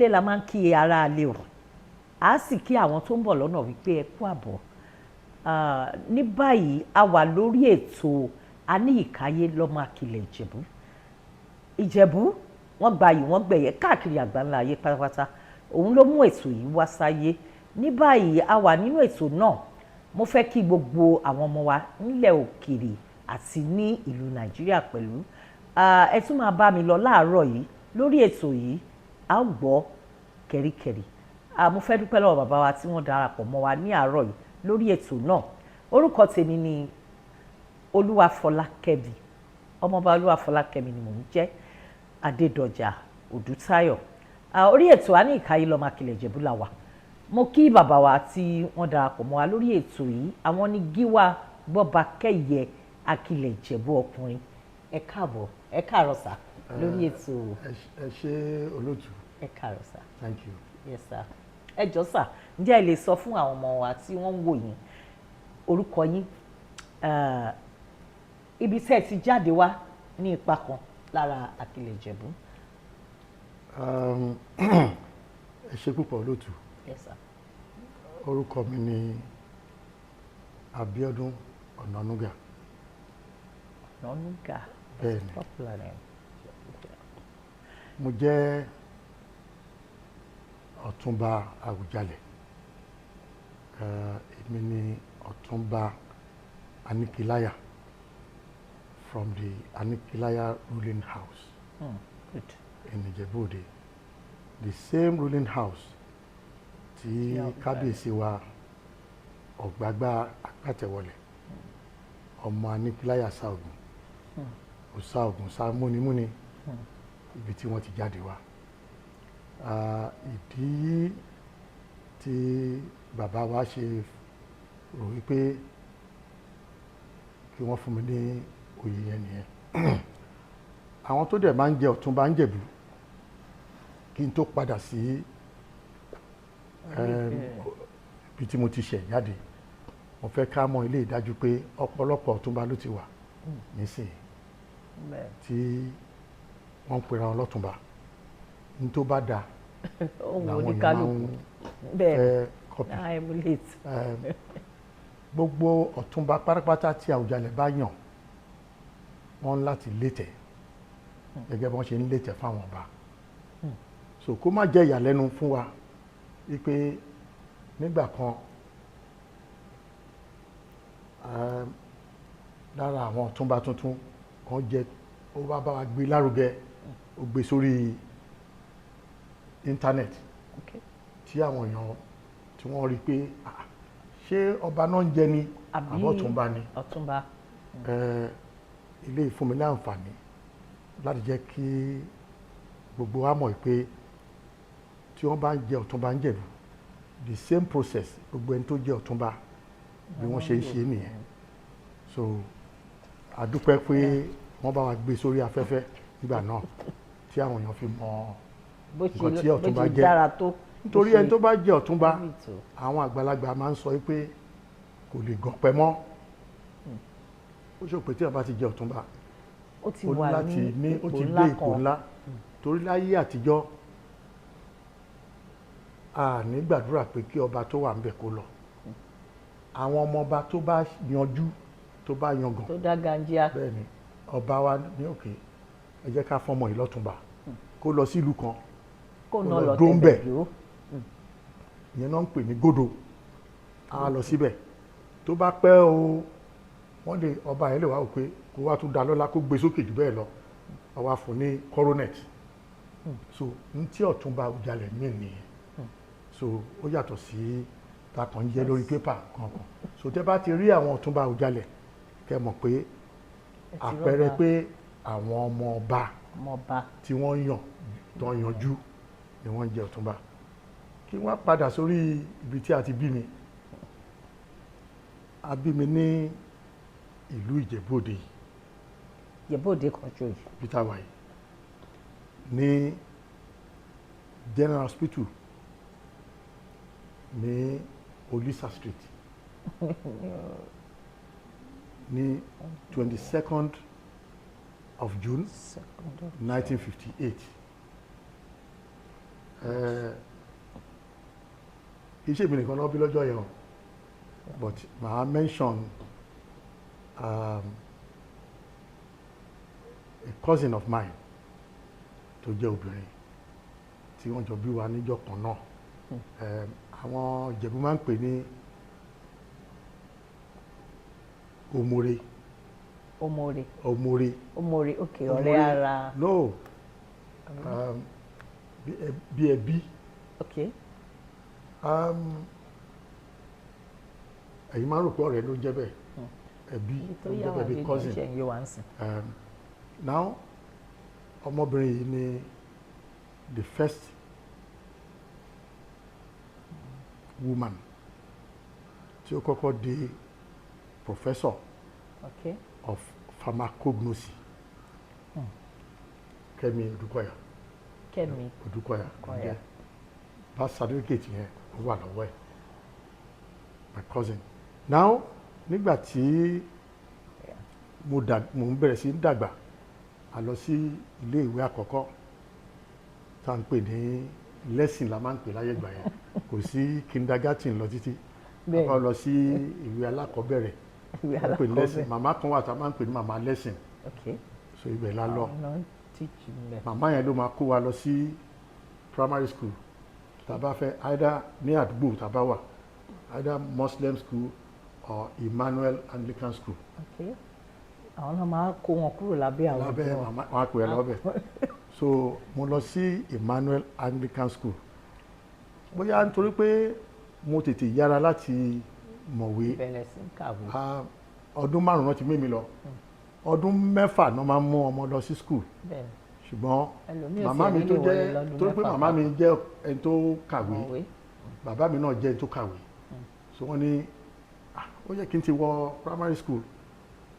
Ilé la máa ń kí ara ilé o, a sì kí àwọn tó ń bọ̀ lọ́nà wípé ẹ kú àbọ̀. Ní báyìí, a wà lórí ètò Aníyìkáyé lọ́mọ Akilẹ̀ Ìjẹ̀bú. Ìjẹ̀bú, wọ́n gbayì, wọ́n gbẹ̀yẹ káàkiri àgbáńlá ayé pátápátá. Òun ló mú ètò yìí wá sáyé. Ní báyìí, a wà nínú ètò náà. Mo fẹ́ kí gbogbo àwọn ọmọ wa nílẹ̀ òkèèrè àti ní ìlú Nàìjíríà pẹ̀lú, ẹ tún máa bá mi lọ láàárọ̀ yìí lórí ètò yìí. A ó gbọ́ kẹ̀ríkẹ̀rí. Mo fẹ́ dúpẹ́ lọ́wọ́ bàbá wa tí wọ́n darapọ̀ mọ́ wa ní àárọ̀ yìí lórí ètò náà. Orúkọ tèmi ni Olúwafọlákẹ́mi, ọmọọba Olúwafọlákẹ́mi ni mò ń jẹ́, Adédọjà Òdútáyọ̀. Orí ètò Aníyìkáyé lọ́mọ Akilẹ̀ Ìjẹ̀bú la wà. Mo kí bàbá wa tí wọ́n darapọ̀ mọ́ wa lórí ètò yìí. Àwọn ní Gíwá Gbọ́bakẹ́yẹ Akilẹ̀ Ìjẹ̀bú ọkùnrin. Ẹ káàbọ̀, ẹ káàárọ̀ sà lórí ètò. Ẹ ṣé, olóòtú. Ẹ káàárọ̀ sà. Thank you. Yes sir. Ẹ jọ̀ọ́ sà, ǹjẹ́ ẹ lè sọ fún àwọn ọmọ wa tí wọ́n ń wò yín orúkọ yín, ibi tẹ́ ẹ ti jáde wá ní ipa kan lára Akilẹ̀ Ìjẹ̀bú? Ẹ ṣé púpọ̀, olóòtú. Yes sir. Orúkọ mi ni Abíọ́dún Ọ̀nànúgà. Ọ̀nànúgà. Bẹ́ẹ̀ni. Popular name. Mo jẹ́ Ọ̀túnba Àwùjalẹ̀. Èmi ni Ọ̀túnba Aníkìláyà from the Aníkìláyà ruling house in Ìjẹ̀bú-Òde, the same ruling house tí Tí Àwùjalẹ̀. kábíyèsí wa Ọ̀gbágbá Àgbàtẹ̀wọlẹ̀, ọmọ Aníkìláyà Ṣàògùn, òsà Ògùn sá múnimúni, ibi tí wọ́n ti jáde wá. Ìdí tí bàbá wa ṣe rò wípé kí wọ́n fún mi ní oyè yẹn nìyẹn. Àwọn tó dẹ̀ máa ń jẹ Ọ̀túnba n'Jẹ̀bú, kí n tó padà sí ibi tí mo ti ṣẹ̀ jáde, mo fẹ́ ká mọ ilé ìdájú pé ọ̀pọ̀lọpọ̀ Ọ̀túnba ló ti wà nísìnyí tí wọ́n ń pera wọn lọ́túnba. Ní tó bá dáa ohun làwọn èèyàn máa oníkálukú ń fẹ́ copy. Náà emulate. Gbogbo Ọ̀túnba pátápátá tí Àwùjalẹ̀ bá yàn, wọ́n ń láti létẹ̀ gẹ́gẹ́ bí wọ́n ṣe ń létẹ̀ fáwọn ọba. So kó má jẹ́ ìyàlẹ́nu fún wa wípé nígbà kan, lára àwọn Ọ̀túnba tuntun kan jẹ́ ó bá bá wa gbé lárugẹ, ó gbé sórí internet tí àwọn èèyàn tí wọ́n rí i pé, ah, ṣé ọba náà ń jẹ ni àbí àbọ̀túnba ni? Ọ̀túnba. Ilé ìfúnmi ní àǹfààní láti jẹ́ kí gbogbo wa mọ̀ pé tí wọ́n bá ń jẹ Ọ̀túnba n'Jẹ̀bú, the same process, gbogbo ẹni tó jẹ́ Ọ̀túnba, bí wọ́n ṣe ń ṣe nìyẹn. So a dúpẹ́ pé wọ́n bá wa gbé sórí afẹ́fẹ́ nígbà náà tí àwọn èèyàn fi mọ bó ṣe nǹkan tí bó Ọ̀túnba ṣe jẹ́. dára tó. Nítorí ẹni tó bá jẹ́ Ọ̀túnba, Lórí ètò. àwọn àgbàlagbà máa ń sọ pé kò lè gọ̀pẹ́ mọ́. Ó ṣe pé tí wọ́n bá ti jẹ́ Ọ̀túnba, ó ti ó ní wà láti ní ní ó ipò ti ńlá dé ipò kan. ńlá, torí láyé àtijọ́, a ní gbàdúrà pé kí ọba tó wà ńbẹ̀ kó lọ. Àwọn ọmọ ọba tó bá yanjú, tó bá yangàn, tó dá ganjíá. Bẹ́ẹ̀ ni ọba wa ní òkè, ẹ jẹ́ ká fọmọ yìí lọ́túnba kó lọ sílùú kan, kó kó náà lọ lọ dó ń tẹ̀bẹ̀ bẹ̀. dó. Ìyẹn náà ń pè ní gòdò. A lọ síbẹ̀, tó bá pẹ́ o, wọ́n lè ọba yẹn lè wá wò pé kó wá tún da lọ́lá, kó gbé sókè jù bẹ́ẹ̀ lọ, wọ́n wá fún ní coronet. So n tí Ọ̀túnba Àwùjalẹ̀ mí nìyẹn. So ó yàtọ̀ sí ta kàn ń jẹ́ lórí pépà kankan. So tẹ́ bá ti rí àwọn Ọ̀túnba Àwùjalẹ̀, kẹ́ mọ̀ pé Ẹ ti àpẹẹrẹ rọ́bà. pé àwọn ọmọ ọba ọmọ ọba tí wọ́n yàn tó ń yanjú ni wọ́n ń jẹ́ Ọ̀túnba. Kí wọ́n padà sórí ibi tí a ti bí mi. A bí mi ní ìlú Ìjẹ̀bú-Òde yìí. Ìjẹ̀bú-Òde kan ṣo yìí. Bí tá a wà yìí, ní General Hospital ní Olisa Street, ní 22nd of June 1958. Kì í ṣe èmi nìkan ló bí lọ́jọ́ yẹn o, but màá mention a cousin of mine tó jẹ́ obìnrin tí wọ́n jọ bí wa níjọ́ kan náà. Àwọn Ìjẹ̀bú máa ń pè ní Omore. Omore. Omore. Omore, ok, ọ̀rẹ́ Omore. ara. No, bí ẹbí. Ẹ̀yin máa ń rò pé ọ̀rẹ́ ló ń jẹ́ bẹ́ẹ̀, ẹbí tó ló ń yá jẹ́ wà bẹ́ẹ̀, bí bí cousin. ṣe ń yé wa ń sìn. Now ọmọbìnrin yìí ni the first woman tí ó kọ́kọ́ di professor of pharmacognosy, Kẹ́mi Odúkọ̀yà. Kẹ́mi Odúkọ̀yà ló ń Odúkọ̀yà. jẹ́. Birth certificate yẹn, ó wà lọ́wọ́ ẹ̀, my cousin. Now nígbà tí mo ń bẹ̀rẹ̀ sí í dàgbà, a lọ sí ilé ìwé àkọ́kọ́ tá à ń pè ní lesson la máa ń pè láyé ìgbà yẹn. Kò sí kindergarten lọ títí. A lọ sí ìwé alákọ̀ọ́bẹ̀rẹ̀, ìwé wọ́n pè ní lesson. alákọ̀ọ́bẹ̀rẹ̀. Màmá kan wà tá a máa ń pè ní màmá lesson. So ibẹ̀ la lọ. Àwọn náà ń teach mbẹ. Màmá yẹn ló máa kó wa lọ sí primary school tá a bá fẹ́, either ní àdúgbò tá a bá wà, either Muslim school or Emmanuel Anglican School. Ok, àwọn náà máa kó wọn kúrò lábẹ́ àwọn Lábẹ́ òbí wọn. Màmá wọn á pè é lọ́bẹ̀. So mo lọ sí Emmanuel Anglican School, bóyá nítorí pé mo tètè yára láti mọ̀wé. Bẹ̀rẹ̀ sí í kàwé. Ah, ọdún 5 náà ti mú mi lọ, ọdún 6 náà máa ń mú ọmọ lọ sí school. Ṣùgbọ́n Ẹlòmíì ò màmá tiẹ̀ mi ní tó lè wọlé jẹ́ lọ́dún torí pé 6 màmá mi jẹ́ ẹni tó kàwé, mọ̀wé. Bàbá mi náà jẹ́ ẹni tó kàwé, so wọ́n ní, "Ah, ó yẹ kí n ti wọ primary school,"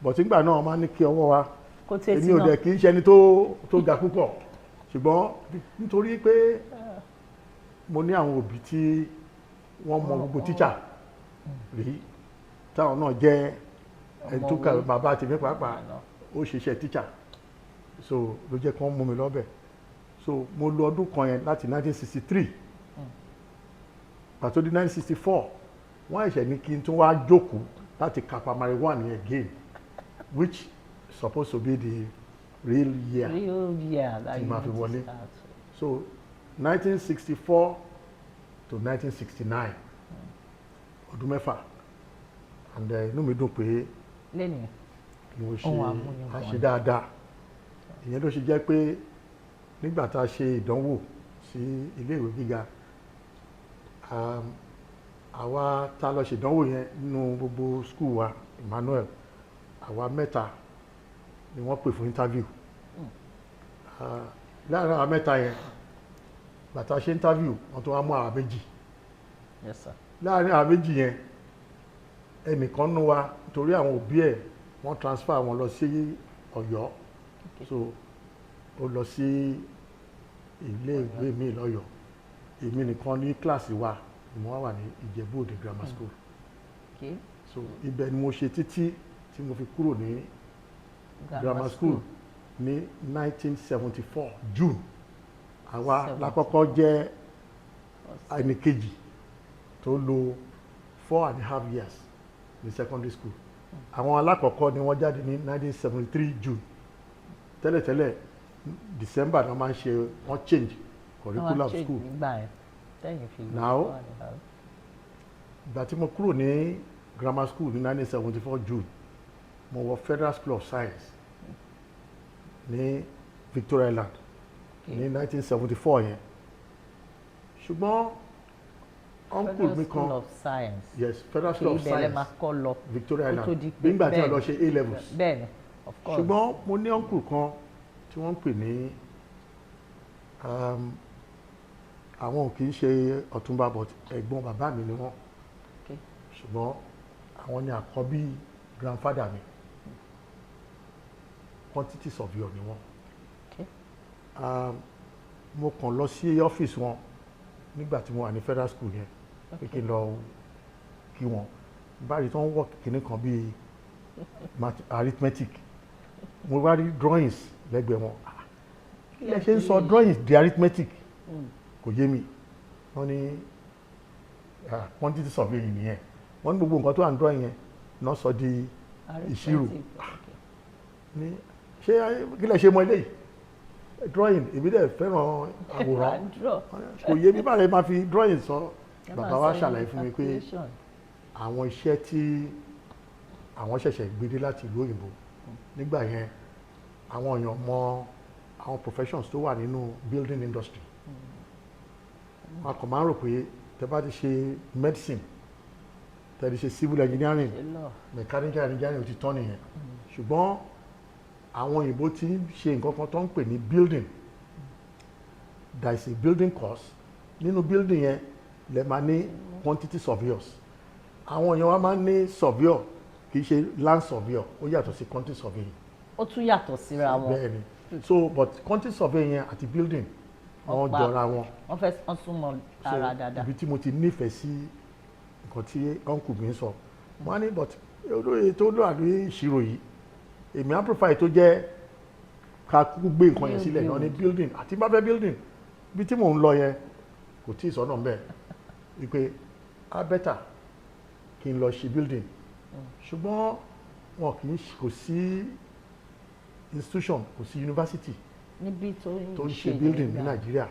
but nígbà náà wọ́n máa ń ní kí ọwọ́ wa Kó tètè èmi ò náà. dẹ̀ kì í ṣe ẹni tó ga púpọ̀, ṣùgbọ́n nítorí pé mo ní àwọn òbí tí wọ́n mọ gbogbo tíṣà rí, táwọn náà jẹ́ ẹni tó kàwé. Ọ̀mọ̀wé. Bàbá tèmi pàápàá Àná. ó ṣiṣẹ́ tíṣà, so ló jẹ́ kí wọ́n mú mi lọ́bẹ̀. So mo lò ọdún kan yẹn láti 1963. Pàtó di 1964, wọ́n ṣẹ̀ṣẹ̀ ní kí n tún wá jókòó láti ka primary one yẹn again, which supposed to be the real year Real year that tí you màá fi need to wọlé. start. So 1964 to 1969, ọdún 6, and inú mi dùn pé Lẹ́nu mo ṣe ohun àmúyangàn a ṣe ni. dáadáa. Ìyẹn ló ṣe jẹ́ pé nígbà tá a ṣe ìdánwò sí iléèwé gíga, àwa tá a lọ ṣèdánwò yẹn nínú gbogbo school wa, Emmanuel, àwa mẹ́ta ni wọ́n pè fún interview. Ah, láàárín àwa mẹ́ta yẹn, bàtà ṣe interview, wọ́n tún wá mú àwa méjì. Yes sir. Láàárín àwọn méjì yẹn, ẹnìkan nú wa, torí àwọn òbí ẹ̀ wọ́n transfer wọn lọ sí Ọ̀yọ́, so ó lọ sí ilé ìwé mi lọ́yọ̀ọ́. Èmi nìkan ní kíláàsì wa ni mo wá wà ní Ìjẹ̀bú Òde Grammar School. So ibẹ̀ ni mo ṣe títí tí mo fi kúrò ní grammar school ní 1974 June. Àwa la kọ́kọ́ jẹ́ ẹnìkejì tó lò 4.5 years ní secondary school. Àwọn alákọ̀ọ́kọ́ ni wọ́n jáde ní 1973 June. Tẹ́lẹ̀tẹ́lẹ̀, December ni wọ́n máa ń ṣe, wọ́n change curriculum Wọ́n change school. Nígbà yẹn tẹ́yìn fi lò Now, 4.5. ìgbà tí mo kúrò ní grammar school ní 1974 June, mo wọ Federal School of Science ní Victoria Island ní 1974 yẹn. Ṣùgbọ́n uncle Federal mi School kan of Science. Yes, Federal School of Kì í bẹ̀rẹ̀ Science, máa kọ́ lọ Victoria kó Island, tó di pé nígbà tí wọ́n lọ bẹ́ẹ̀ni. ṣe A levels. Bẹ́ẹ̀ni, of course. Ṣùgbọ́n mo ní uncle kan tí wọ́n ń pè ní àwọn ò kì í ṣe ọ̀túnba, but ẹ̀gbọ́n bàbá mi ni wọ́n. Ṣùgbọ́n àwọn ni àkọ́bí grandfather mi, quantity surveyor ni wọ́n. Mo kàn lọ sí ọ́fíìsì wọn nígbà tí mo wà ní federal school yẹn pé kí n lọ kí wọn. Báyìí tó ń wọ̀ kíní kan bíi arithmetic, mo wá rí drawings lẹ́gbẹ̀ẹ́ wọn. Ah, kí lẹ ṣe ń sọ drawings di arithmetic? Kò Kò yé mi. Wọ́n ní, "Ah, quantity surveying nìyẹn." Wọ́n ní gbogbo nǹkan tó wà ní drawing yẹn náà sọ di ìṣirò. Arithmetic, okay. Ní ṣé kí lẹ ṣe mọ eléyìí, drawing? Èmi dẹ̀ fẹ́ràn àwòrán. Draw. Kò yé mi báyìí, máa fi drawing sọ. Ẹ Bàbá máa wa sọ ṣàlàyé fún mi pé calculation. àwọn iṣẹ́ tí àwọn ṣẹ̀ṣẹ̀ gbé dé láti ìlú òyìnbó nígbà yẹn, àwọn èèyàn mọ àwọn professions tó wà nínú building industry. Wọn kàn máa ń rò pé tẹ́ bá ti ṣe medicine, tẹ́ ti ṣe civil engineering, Ṣe lọ. mechanical engineering, ó ti tán nìyẹn. Ṣùgbọ́n àwọn òyìnbó ti ń ṣe nǹkan kan tó ń pè ní building. There is a building course. Nínú building yẹn lè máa ní quantity surveyors. Àwọn èèyàn wa máa ń ní surveyor, kì í ṣe land surveyor, ó yàtọ̀ sí quantity surveying. Ó tún yàtọ̀ síra wọn. Bẹ́ẹ̀ ni. So, but quantity surveying yẹn àti building, wọ́n jọra wọn. Wọ́n fẹ́ wọ́n súnmọ́ So ara dáadáa. ibi tí mo ti nífẹ̀ẹ́ sí nǹkan tí uncle mi ń sọ, wọ́n á ní, but olóye tó lò àlóye ìṣirò yìí, èmi á prefer tó jẹ́ ká kúkú gbé nǹkan yẹn sílẹ̀ náà ní building. Àti bá fẹ́ building, ibi tí mò ń lọ yẹn kò tí ì sọ́nà ń bẹ̀ wípé á better kí n lọ ṣe building. Ṣùgbọ́n wọn kì í kò sí institution, kò sí university níbi tó tó ń ṣe building ní Nàìjíríà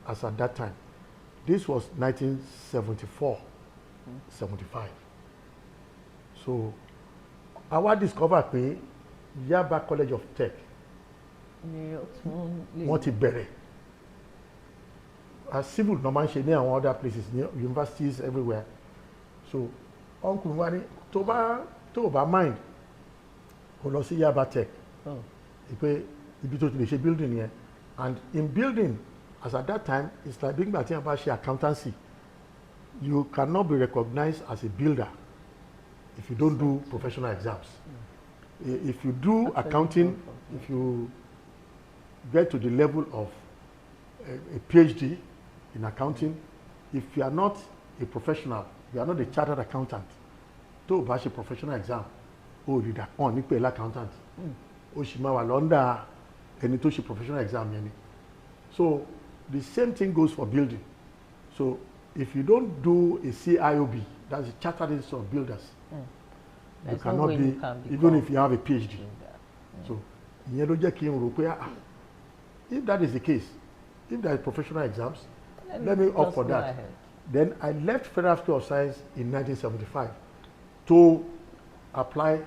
as at that time. This was 1974, 75. So a wá discover pé Yaba College of Tech ni ó tún lè wọ́n ti bẹ̀rẹ̀ as civil náà máa ń ṣe ní àwọn other places, ní universities everywhere. So uncle mi wá ní tó bá mind, kó lọ sí Yaba Tech pé ibi tó ti lè ṣe building yẹn. And in building as at that time, it's like bí ìgbà tí wọ́n bá ṣe accountancy. You cannot be recognized as a builder if you don't do professional exams. If you do Actually, accounting, go for if you get to the level of a PhD in accounting, if you are not a professional, you are not a chartered accountant, tó o bá ṣe professional exam, o lè dà kàn ní pẹ̀lú accountant. O sì máa wà l'under ẹni tó ṣe professional exam yẹn ni. So the same thing goes for building. So if you don't do a CIOB, that's a Chartered Institute of Builders, you There's no cannot way be, you can even become if you have a PhD. Builder. So ìyẹn ló jẹ́ kí n rò pé, ah, if that is the case, if there is professional exams, let me opt just for go that. Ahead. Then I left Federal School of Science in 1975 to apply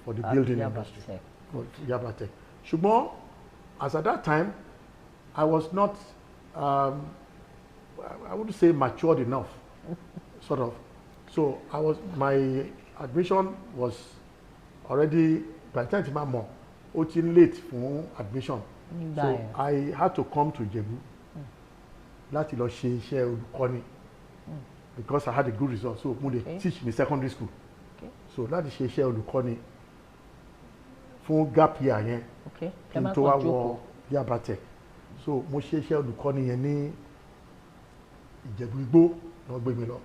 for the At building Yaba industry, Tech. For Yaba Tech. Ṣùgbọ́n as at that time, I was not, I wouldn't say matured enough, sort of. So my admission was already, by the time tí màá mọ̀, ó ti ń late fún admission. Nígbà So yẹn. I had to come to Ìjẹ̀bú láti lọ ṣe iṣẹ́ olùkọ́ni because I had a good result. So mo lè teach ní secondary school. So láti ṣe iṣẹ́ olùkọ́ni fún gap year yẹn kí Ẹ n má tó wá kàn wọ jókòó. Yaba Tech. So mo ṣe iṣẹ́ olùkọ́ni yẹn ní Ìjẹ̀bú Igbó ni wọ́n gbé mi lọ.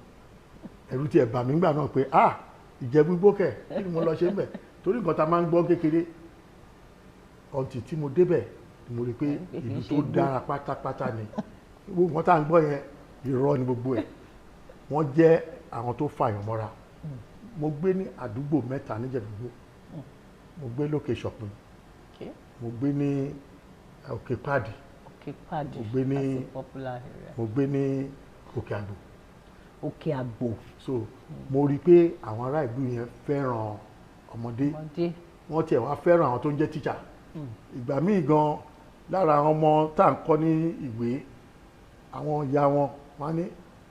Ẹ̀rù tiẹ̀ bà mí nígbà náà pé, ah, Ìjẹ̀bú Igbó kẹ̀, kí ni mo lọ ṣe ń bẹ̀? Torí nǹkan tá a máa ń gbọ́ kékeré. Ọ̀ǹtì tí mo débẹ̀ ni mo rí i pé Pé kì í ìlú ṣe tó igbó. dára pátápátá ni. Gbogbo nǹkan tá à ń gbọ́ yẹn, irọ́ ni gbogbo ẹ̀. Wọ́n jẹ́ àwọn tó fààyàn mọ́ra. Mo gbé ní àdúgbò mẹ́ta níjẹ̀bú Igbó. Mo gbé lókè Ṣọ̀pin, mo gbé ní Òkè Páàdì, Òkè Pàdé. Mo gbé That's a popular area. mo gbé ní Òkè Àgbò. Òkè Àgbò. So mo rí i pé àwọn ará ìlú yẹn fẹ́ràn ọmọdé. Ọmọdé. Wọ́n tiẹ̀ wá fẹ́ràn àwọn tó ń jẹ́ tíṣà. Ìgbà míì gan, lára àwọn ọmọ tá à ń kọ́ ní ìwé, àwọn ìyá wọn wọ́n á ní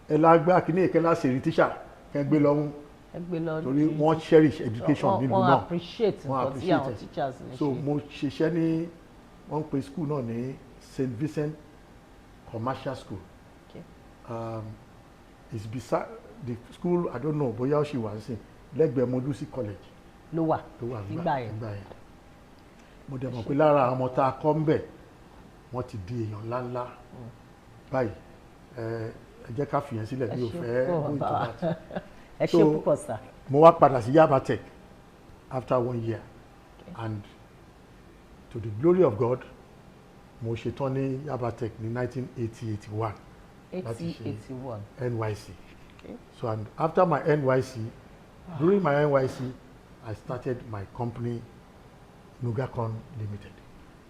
ẹ lágbá kínní ìkẹ́ láṣẹ̀rí tíṣà kẹ́ gbé lọ́hún, Ẹ gbé lọ. torí wọ́n cherish education nílùú Wọ́n náà. appreciate Wọ́n nǹkan tí àwọn appreciate ẹ̀. teachers ń So ṣe. mo ṣiṣẹ́ ní, wọ́n ń pe school náà ní St. Vincent Commercial School. It's beside the school, I don't know bóyá ó ṣì wà sí, lẹ́gbẹ̀ẹ́ Molusi College Ló wà ló wà nígbà yẹn. Nígbà yẹn, mo dẹ̀ mọ̀ pé lára àwọn ọmọ tá a kọ́ ń bẹ̀, wọ́n ti di èèyàn ńláńlá báyìí. Ẹ jẹ́ ká fìyẹn sílẹ̀. Ẹ Mi ò ṣé fẹ́ púpọ̀, go into bàbá. that. Ẹ ṣé So, púpọ̀ sà. mo wá padà sí Yaba Tech after one year, and to the glory of God, mo ṣetán ní Yaba Tech ní 1980-81. Láti eighty ṣe eighty one. NYSC. Okay. So, and after my NYSC, during my NYSC, I started my company, Nugacon Limited.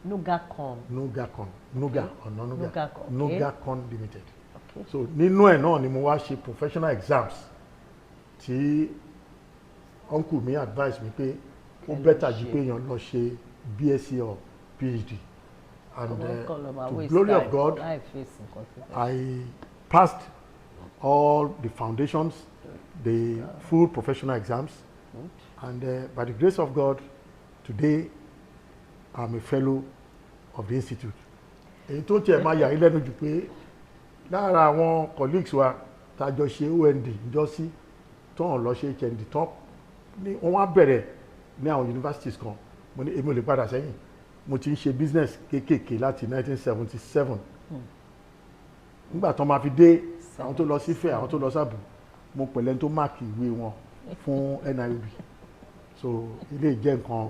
Nugacon. Nugacon, Nuga or no Nuga, Nugacon, okay. Nugacon Limited. Okay. So nínú ẹ̀ náà ni mo wá ṣe professional exams tí uncle mi advice mi pé ó Ẹ lọ better ju ṣe. pé èèyàn lọ ṣe BSc or PhD, and Ọmọ kan lọ máa to waste glory of time God, láì face nǹkan tó fẹ́. I passed all the foundations, the full professional exams, Good. and by the grace of God, today I'm a fellow of the institute. Èyí tó tiẹ̀ máa yà yín lẹ́nu jù pé lára àwọn colleagues wa tá a jọ ṣe OND njọ́sí, tán lọ ṣe HND tán ní, wọ́n wá bẹ̀rẹ̀ ní àwọn universities kan. Mo ní èmi ò lè padà sẹ́yìn. Mo ti ń ṣe business kéékèèké láti 1977. Nígbà tán máa fi dé, àwọn tó lọ sí Ifẹ̀, àwọn tó lọ sábù, mo pẹ̀lẹ́ tó mark ìwé wọn fún NIOB. So ilé jẹ́ nǹkan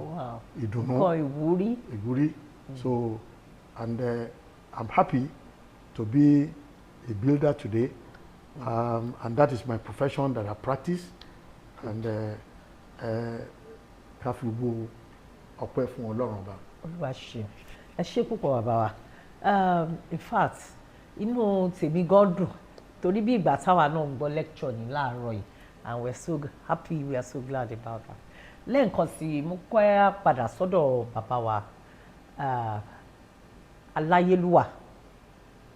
ìdùnnú, Nǹkan ìwúrí. Ìwúrí. So, and I'm happy to be a builder today, and that is my profession that I practice, and ká fi wo ọpẹ́ fún Ọlọ́run Ọba. Olúwa ṣeun, ẹ ṣé púpọ̀, bàbá wa. In fact, inú tèmi gan dùn torí bí ìgbà táwa náà ń gbọ́ lecture ní láàárọ̀ yìí, and we are so happy, we are so glad about that. Lẹ́ẹ̀kan sí i, mo kọ́ ẹ padà sọ́dọ̀ bàbá wa, aláyélúwà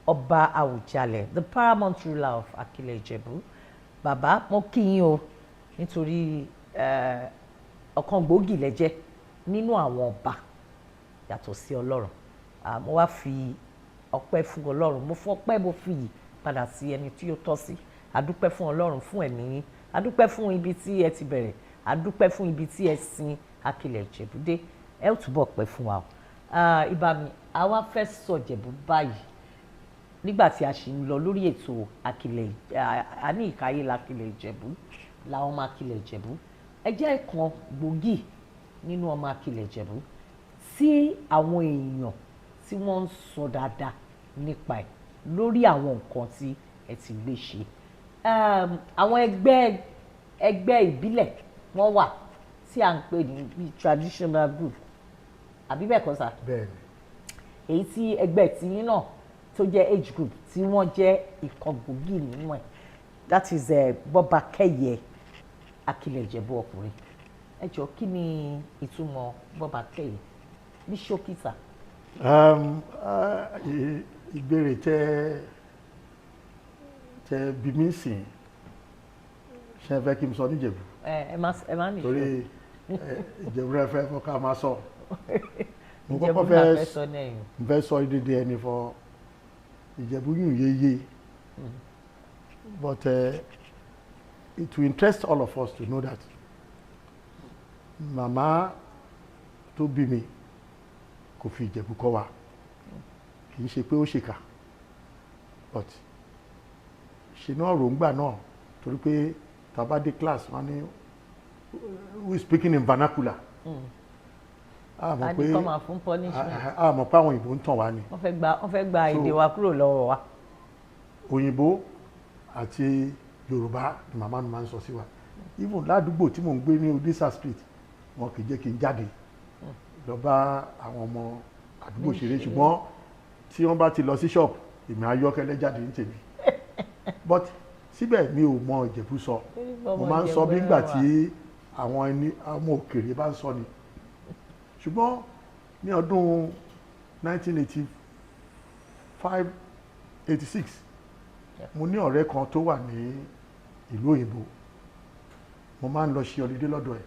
Ọba Àwùjalẹ̀, the paramount ruler of Akilẹ̀ Ìjẹ̀bú. Bàbá, mo kí yín o, nítorí ọ̀kan gbòógì lẹ jẹ́ nínú àwọn ọba yàtọ̀ sí Ọlọ́run. Mo wá fi ọpẹ́ fún Ọlọ́run, mo fún ọpẹ́, mo fi yìí padà sí ẹni tí ó tọ́ sí. Adúpẹ́ fún Ọlọ́run fún ẹ̀mí yín, adúpẹ́ fún ibi tí ẹ ti bẹ̀rẹ̀, adúpẹ́ fún ibi tí ẹ sin Akilẹ̀ Ìjẹ̀bú dé. Ẹ ó túbọ̀ pẹ́ fún wa o. Ìbá mi, àwa fẹ́ sọ Ìjẹ̀bú báyìí nígbà tí a sì ń lọ lórí ètò Akilẹ̀ àní ìkáyé l'Akilẹ̀ Ìjẹ̀bú làwọn ọmọ Akilẹ̀ Ìjẹ̀bú. Ẹ jẹ́ kan gbòógì nínú ọmọ Akilẹ̀ Ìjẹ̀bú tí àwọn èèyàn tí wọ́n ń sọ dáadáa nípa ẹ̀ lórí àwọn nǹkan tí ẹ ti gbé ṣe. Àwọn ẹgbẹ́ ìbílẹ̀ wọ́n wà tí à ń pè ní bíi traditional group, àbí bẹ́ẹ̀ kọ́ sà? Bẹ́ẹ̀ni. Èyí tí ẹgbẹ́ tiyín náà tó jẹ́ age group tí wọ́n jẹ́ ìkan gbòógì nínú ẹ̀, that is Bọ́bakẹ́yẹ Akilẹ̀ Ìjẹ̀bú ọkùnrin. Ẹ jọ, kí ni ìtumọ̀ Bọ́bakẹ́yẹ ní ṣókí, sà? Ìbéèrè tẹ bí mi sìn, ṣe fẹ́ kí n sọ níjẹ̀bú? Ẹ má nìṣó. Torí Ìjẹ̀bú rẹ fẹ́ fọ́ ká máa sọ. Mo Ìjẹ̀bú kọ́kọ́ náà fẹ́ fẹ́ sọ ní ẹ̀yìn. N fẹ́ sọ dédé ẹni fọ Ìjẹ̀bú yùn yéye, but it will interest all of us to know that màmá tó bí mi kò fi Ìjẹ̀bú kọ́ wa. Kì í ṣe pé ó ṣèkà, but ṣe náà ròǹgbà náà, torí pé tá a bá dé class, wọ́n ní, "Who is speaking in vernacular?" A A mọ̀ ní pé kọ́ máa fún punishment. A mọ̀ pé àwọn òyìnbó ń tàn wá ni. Wọ́n fẹ́ gba èdè wa kúrò lọ́wọ́ wa. Òyìnbó àti Yorùbá ni màmá mi máa ń sọ sí wa. Even ládùúgbò tí mò ń gbé ní Odisa Street, wọn kì í jẹ́ kí n jáde lọ bá àwọn ọmọ àdúgbò ṣeré, ṣùgbọ́n tí wọ́n bá ti lọ sí shop, èmi ayọ́kẹ́lẹ́ jáde ní tèmi. But síbẹ̀, mi ò mọ Ìjẹ̀bú sọ. Mo máa ń sọ bí ìgbà tí àwọn ẹni àwọn òkèèrè bá ń sọ ni. Ṣùgbọ́n ní ọdún 1985, 86, mo ní ọ̀rẹ́ kan tó wà ní ìlú òyìnbó. Mo máa ń lọ ṣe holiday lọ́dọ̀ ẹ̀.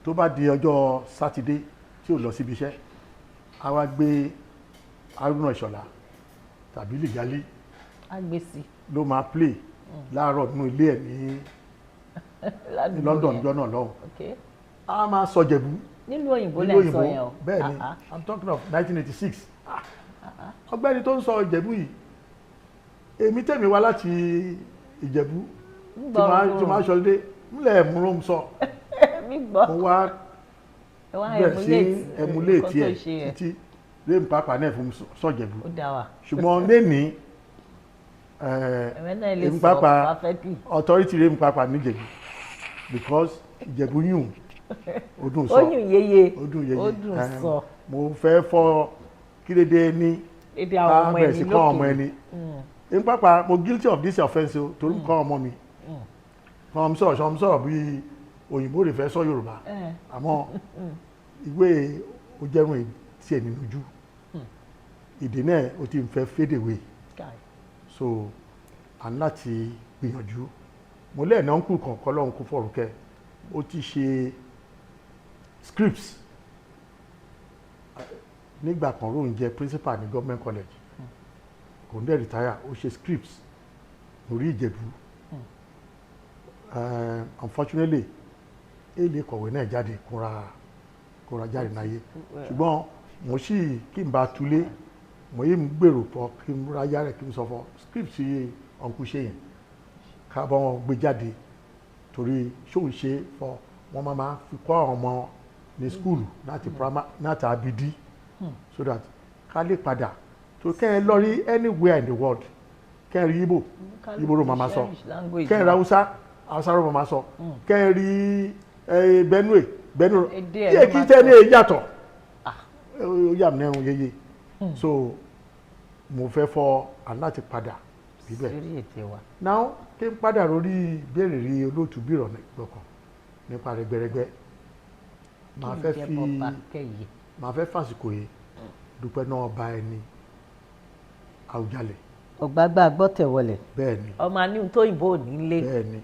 Tó bá di ọjọ́ Sátidé tí ò lọ síbi iṣẹ́, a wá gbé Haruna Ìṣọ̀lá tàbí Lìgálí Á gbé sí ló máa play láàárọ̀ nínú ilé ẹ̀ ní ládùúgbò London yẹn. Jọ́ náà lọ́hùn, a máa sọ Jẹ̀bú. Nílùú òyìnbó Nílùú lẹ́ ń sọ òyìnbó. yẹn o? Bẹ́ẹ̀ ni. Ah, ah. I'm talking of 1986. Ọ̀gbẹ́ni tó ń sọ Ìjẹ̀bú yìí, èmi tẹ̀mí wá láti Ìjẹ̀bú tí máa tí máa ṣọlé ńlẹ̀ mú ló ń sọ. Mi gbọ́. Mo wá Ẹ wá bẹ̀rẹ̀ sí emulate emulate nǹkan tó ẹ̀ ṣe yẹn. títí. Lẹ́yìn pàápàá náà fún sọ̀jẹ̀bù. Ó dá wa. Ṣùgbọ́n lẹ́ni Ẹ̀mẹ́ náà lè èmi sọ pàápàá perfectly. Authority rẹ̀ mi pàápàá níjẹ̀bú, because Ìjẹ̀bú yùn, ó dùn Ó sọ. yùn yeye. Ó dùn yeye. Ó dùn sọ. Mo fẹ́ fọ kílédé ní Èdè àwọn ká ọmọ bẹ̀rẹ̀ ẹni sí kọ́ ọmọ lókè. ẹni. Èmi pàápàá mo guilty of this offence o, torí kọ́ ọmọ mi kọ́ ọmọ sọ̀rọ̀ sọ̀rọ̀ sọ̀rọ̀ bí òyìnbó rẹ̀ fẹ́ sọ Yorùbá, àmọ́ ìwé ó jẹ́rùn tiẹ̀ nínú ojú ìdè náà, ó ti ń fẹ́ fade away. Kai. So à ń láti gbìyànjú. Mo lẹ́ẹ̀nà ń kú kan kọ́lọ́hún kú fọ̀rùkẹ́, ó ti ṣe scripts nígbà kan, róun jẹ́ principal ní government college, kò ń dẹ̀ retire, ó ṣe scripts lórí Ìjẹ̀bú. Unfortunately, èlé kọ̀wé náà jáde kúnra jáde náyé, ṣùgbọ́n mo sì kí n bá tulé, mo yìí ń gbèrò pọ̀ kí n ráyà rẹ̀, kí n sọ fún script sí uncle ṣe yẹn, ká bá wọn gbé jáde, torí ṣóun ṣe fọ wọn máa fi kọ́ àwọn ọmọ ní school láti primary, láti abidi, so that ká lè padà tó kẹ́ ẹ lọ rí anywhere in the world, kẹ́ ẹ rí Igbo, Igbo ló máa sọ, kẹ́ ẹ rí Hausa, Hausa ló máa sọ, kẹ́ ẹ rí Benue, Benue. Èdè ẹ̀ Díẹ̀ ló kí máa tẹ́ sọ. ní èyí yàtọ̀, ó yà mí lẹ́nu yeye. So mo fẹ́ fọ aláti padà bíbẹ̀. Sórí ètè wa. Now, kí n padà lórí ìbéèrè rí olóòtú bírọ̀ gbọ̀kàn nípa rẹ̀gbẹ̀rẹ̀gbẹ̀, màá Kí fẹ́ n jẹ́ fi bọ́ba kẹ́yẹ. Màá fẹ́ fàsìkò yìí dúpẹ́ náà bá ẹni Àwùjalẹ̀. Ọ̀gbágbá gbọ́tẹ̀wọlẹ̀. Bẹ́ẹ̀ ni. Ọmọ aníhun tó òyìnbó ò ní lé. Bẹ́ẹ̀ ni.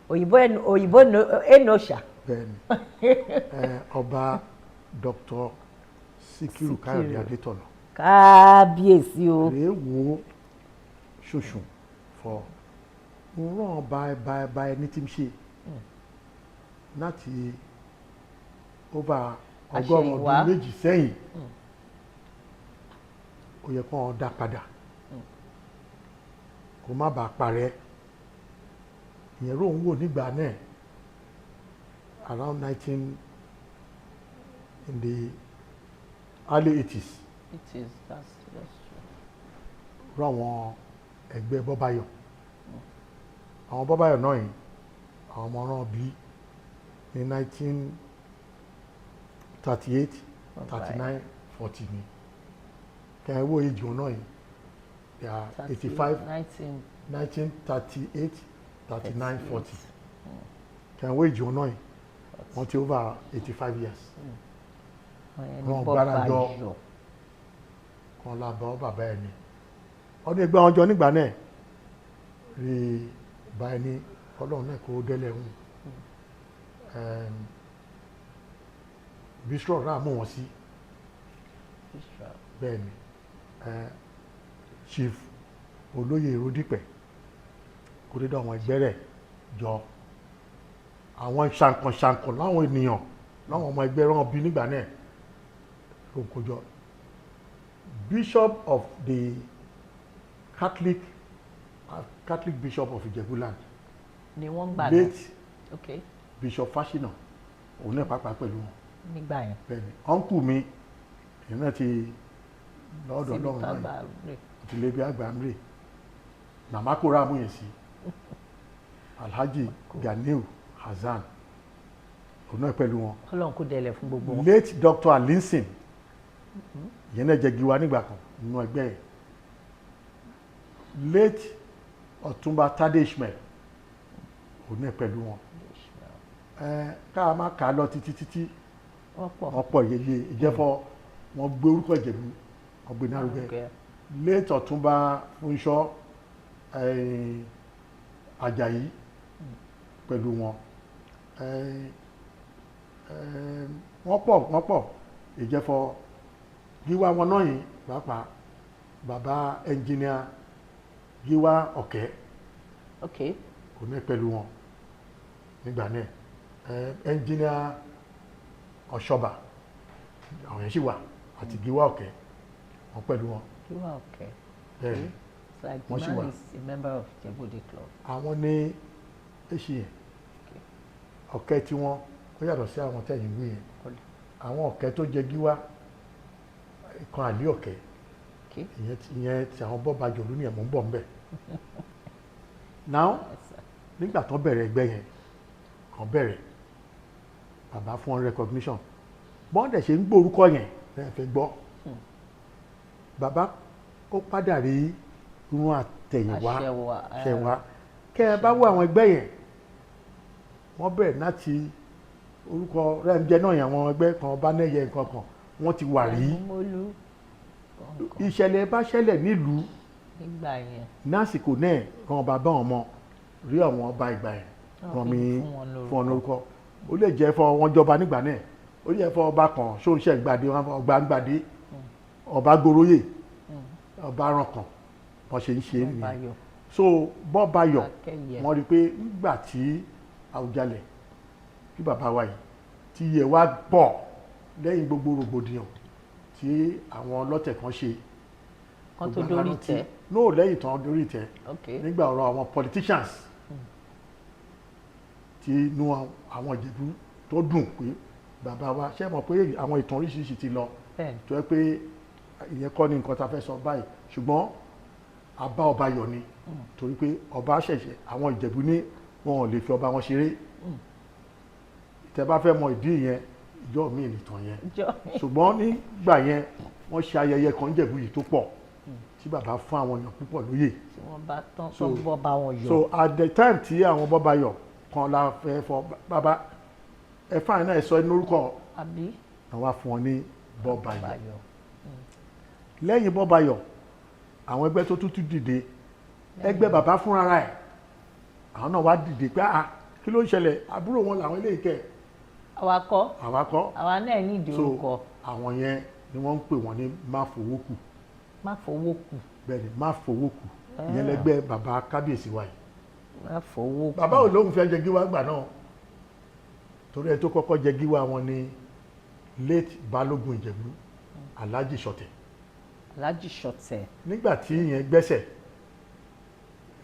Òyìnbó ẹnu òyìnbó ẹnu ọ̀ṣà. Bẹ́ẹ̀ ni. Ọba Dr. Síkírù Káyọ̀dé Adétọ̀nà. Kábíyèsí o. Rèé wo ṣoṣù fọ ń rán bá bá ẹni tí ń ṣe láti over 100 Àṣẹ̀yìnwá. ọdún 2 sẹ́yìn, ó yẹ kó wọn dá padà kó má bàa parẹ́. Ìyẹn ló ń wò nígbà náà, around nineteen in the early 80s. It is, that's true. Rú àwọn ẹgbẹ́ Bọ́báyọ̀, àwọn Bọ́báyọ̀ náà yìí, àwọn ọmọ náà bí ní 1938, 39, 40 ni. Kẹ́hìn wo èjì wọn náà yìí, they are 85. 19 1938, 39, 40. Kẹ́hìn wo èjì wọn náà yìí, wọ́n ti over 85 years. Ẹni Wọ́n bọ́ba gbára jọ. yọ. Kan la bọ́ bàbá ẹni ọdún ẹgbẹ́ wọn jọ nígbà náà rí bá ẹni ọlọ́run náà kó délẹ̀ ń bishop rà mú wọn sí. Bishop. Bẹ́ẹ̀ ni, Chief Olóyè Rodípẹ̀ kó dédé àwọn ẹgbẹ́ rẹ̀ jọ, àwọn ṣàǹkànṣàǹkàn láwọn ènìyàn, láwọn ọmọ ẹgbẹ́ rán bí nígbà náà ló ń kójọ. Bishop of the Catholic Bishop of Ijebuland, Ni wọ́n gbà náà. late Bishop Fáṣínà, òun náà pàápàá pẹ̀lú wọn. Nígbà yẹn. Bẹ́ẹ̀ ni, uncle mi, èyí náà ti lọ́dọ̀ Síbi Ọlọ́run náà tágbà rè. Ti lé bí àgbà ń rè nàmákòrò àmúyẹ̀sí Alhaji Ganiu Hasan, òun náà pẹ̀lú wọn. Ọlọ́run kó dẹlẹ̀ fún gbogbo wọn. Late Dr. Alinson, ìyẹn náà jẹ́ giwa nígbà kan nínú ẹgbẹ́ yẹn. Late Ọ̀túnba Tade Ismail, òun náà pẹ̀lú wọn. Ẹ ká má kà á lọ títí títí. Wọ́n pọ̀. Wọ́n pọ̀ yeye ìjẹ́fọ́, wọ́n gbé orúkọ Ìjẹ̀bú, wọ́n gbé nárugẹ. Late Ọ̀túnba Fúnṣọ́ Àjàyí pẹ̀lú wọn. Wọ́n pọ̀, wọ́n pọ̀ ìjẹ́fọ́ gíwá wọn náà yìí pàápàá, bàbá ẹnjìníà Gíwá Ọ̀kẹ́, òun náà pẹ̀lú wọn nígbà náà. Ẹnjìníà Ọ̀ṣọ́bà, àwọn yẹn sì wà, àti Gíwá Ọ̀kẹ́, wọ́n pẹ̀lú wọn. Gíwá Ọ̀kẹ́. Bẹ́ẹ̀ ni. It's like the Wọ́n sì man wà. is a member of Ìjẹ̀bú-Òde club. Àwọn ní èsì yẹn, ọ̀kẹ́ tí wọ́n ó yàtọ̀ sí àwọn tẹ̀yìn wí yẹn. Àwọn ọ̀kẹ́ tó jẹ gíwá. Ìkan àlẹ́ ọ̀kẹ́. Ìyẹn ti àwọn Bọ́bayọ̀ ló ní ẹ̀mọ́ ń bọ̀ ńbẹ̀ now. Nígbà tó bẹ̀rẹ̀ ẹgbẹ́ yẹn kan bẹ̀rẹ̀, bàbá fún wọn recognition. Bọ́n dẹ̀ ṣe ń gbórúkọ yẹn lẹ́yìn fẹ́ gbọ́, bàbá ó padà rí irun àtẹ̀yìnwá. Àṣẹwà. Ṣẹ̀wá kẹ́ ẹ bá wo àwọn ẹgbẹ́ yẹn, wọ́n bẹ̀rẹ̀ láti orúkọ rẹ́ǹjẹ́ náà yẹn. Àwọn ẹgbẹ́ kan bá nẹ́yẹ nǹkan kan wọ́n ti wà rí. Mólú. Ìṣẹ̀lẹ̀ bá ṣẹlẹ̀ nílùú nígbà yẹn, lásìkò náà kan, bàbá wọn mọ rí àwọn ọba ìgbà yẹn wọ́n ràn fi mí fún wọn lórúkọ. Fún wọn lórúkọ. Ó lè jẹ́ fún wọn jọba nígbà náà, ó lè jẹ́ fún ọba kan ṣóńṣẹ́ gbàdé, ọba gbàdé, ọba goróyè, ọba rankan, wọ́n ṣe ń ṣe é nìyẹn. Bọ́bayọ̀. So Bọ́bayọ̀, Akẹ́yẹ. wọ́n rí i pé nígbà tí Àwùjalẹ̀ kí bàbá wa yìí tí iye wa pọ̀ lẹ́yìn gbogbo rògbòdìyàn tí àwọn ọlọ́tẹ̀ kan ṣe kan tó gbogbo dórí alárántí. tẹ̀. No, lẹ́yìn tán dórí tẹ̀. Nígbà ọ̀rọ̀ àwọn politicians tí inú àwọn Ìjẹ̀bú tó dùn pé bàbá wa ṣe mọ̀ pé àwọn ìtàn oríṣiríṣi ti lọ tó yẹ pé ìyẹn kọ́ ni nǹkan tá a fẹ́ sọ báyìí, ṣùgbọ́n a bá ọba yọ̀ ni, torí pé ọba ṣẹ̀ṣẹ̀ àwọn Ìjẹ̀bú ní wọn ò lè fi ọba wọn ṣeré. Tẹ́ bá fẹ́ mọ ìdí yẹn, ìjọ mi nìtàn yẹn. Jọ. Ṣùgbọ́n nígbà yẹn, wọ́n ṣe ayẹyẹ kan Ìjẹ̀bú yìí tó pọ̀ tí bàbá fún àwọn èèyàn púpọ̀ lóyè. Tí wọ́n bá tán tó bọ́ bá wọn yọ. So at the time tí àwọn Bọ́bayọ̀ kan la fẹ́ fọ bàbá ẹ fáwọn náà sọ inú orúkọ àbí náà wá fún wọn ní Bọ́bayọ̀. Bọ́bayọ̀. Lẹ́yìn Bọ́bayọ̀, àwọn ẹgbẹ́ tó tún dìde, ẹgbẹ́ bàbá fúnra ẹ̀, àwọn náà wá dìde pé, ah, kí ló ń ṣẹlẹ̀? Àbúrò wọn làwọn eléyìí kẹ. Àwa kọ́. Àwa kọ́. Àwa náà ní ìdí So orúkọ. àwọn yẹn ni wọ́n ń pè wọ́n ní Máfowókù. Má fowó kù. Bẹ́ẹ̀ ni, Máfowókù. Ìyẹn lẹ́gbẹ́ bàbá kábíyèsí wa yìí. Má fowó kù. Bàbá ò lóun fẹ́ jẹ gíwá gbà náà, torí ẹ tó kọ́kọ́ jẹ gíwá wọn ni late Balógun Ìjẹ̀bú, Alhaji Ṣọ̀tẹ̀. Alhaji Ṣọ̀tẹ̀. Nígbà tí ìyẹn gbẹ́sẹ̀,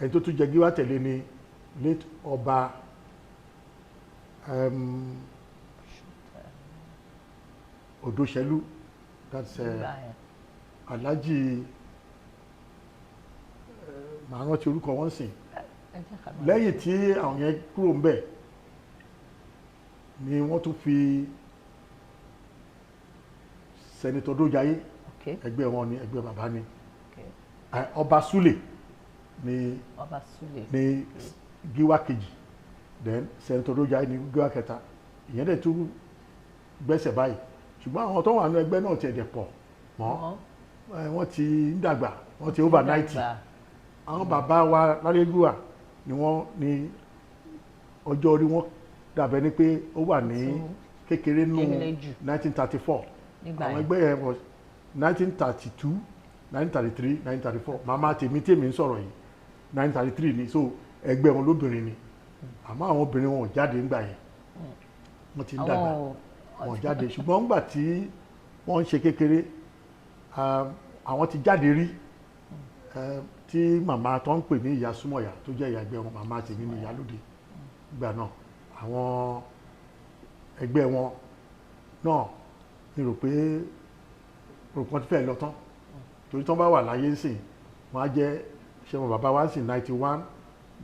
ẹni tó tún jẹ gíwá tẹ̀lé ni late Ọba Odòṣẹlú, that's nígbà yẹn. Alhaji, màá rántí orúkọ wọn sìn. Ẹ jẹ́ ká máa- Lẹ́yìn tí àwọn yẹn kúrò ńbẹ̀ ni wọ́n tún fi Senator Dójayé. Ẹgbẹ́ wọn ni, ẹgbẹ́ bàbá ni. Ọba Sule ni. Ọba Sule. Ní gíwá kejì. Then Senator Dójayé ní gíwá kẹta. Ìyẹn dẹ̀ tún gbẹ́sẹ̀ báyìí, ṣùgbọ́n àwọn tó wà nínú ẹgbẹ́ náà tiẹ̀ dẹ̀ pọ̀ mọ́. Wọ́n Wọ́n ti ń dàgbà, wọ́n ti over 90. Dàgbà. Àwọn bàbá wa lálẹ́gùwà ni wọ́n ní ọjọ́ orí wọn dàbẹ̀ ni pé ó wà ní kékeré nù. Kékeré jù. 1934 Nígbà àwọn yẹn. ẹgbẹ́ yẹn was 1932, 1933, 1934. Màmá tèmi tèmi ń sọ̀rọ̀ yìí, 1933 ni. So ẹgbẹ́ wọn lóbìnrin ni, àmọ́ àwọn obìnrin wọn ò jáde ńgbà yẹn, wọ́n ti ń dàgbà. Àwọn Wọn ò jáde, ṣùgbọ́n ńgbà tí wọ́n ń ṣe kékeré, àwọn ti jáde rí. Tí màmá tó ń pè ní ìyá súnmọ̀yà, tó jẹ́ ìyá ẹgbẹ́ wọn, màmá tèmi ní ìyálóde ìgbà náà, àwọn ẹgbẹ́ wọn náà mi rò pé rò kàn ti fẹ́ lọ tán, torí tán bá wà láyé ń sìn, wọ́n á jẹ́ ṣé wọn bàbá wa ń sìn 91,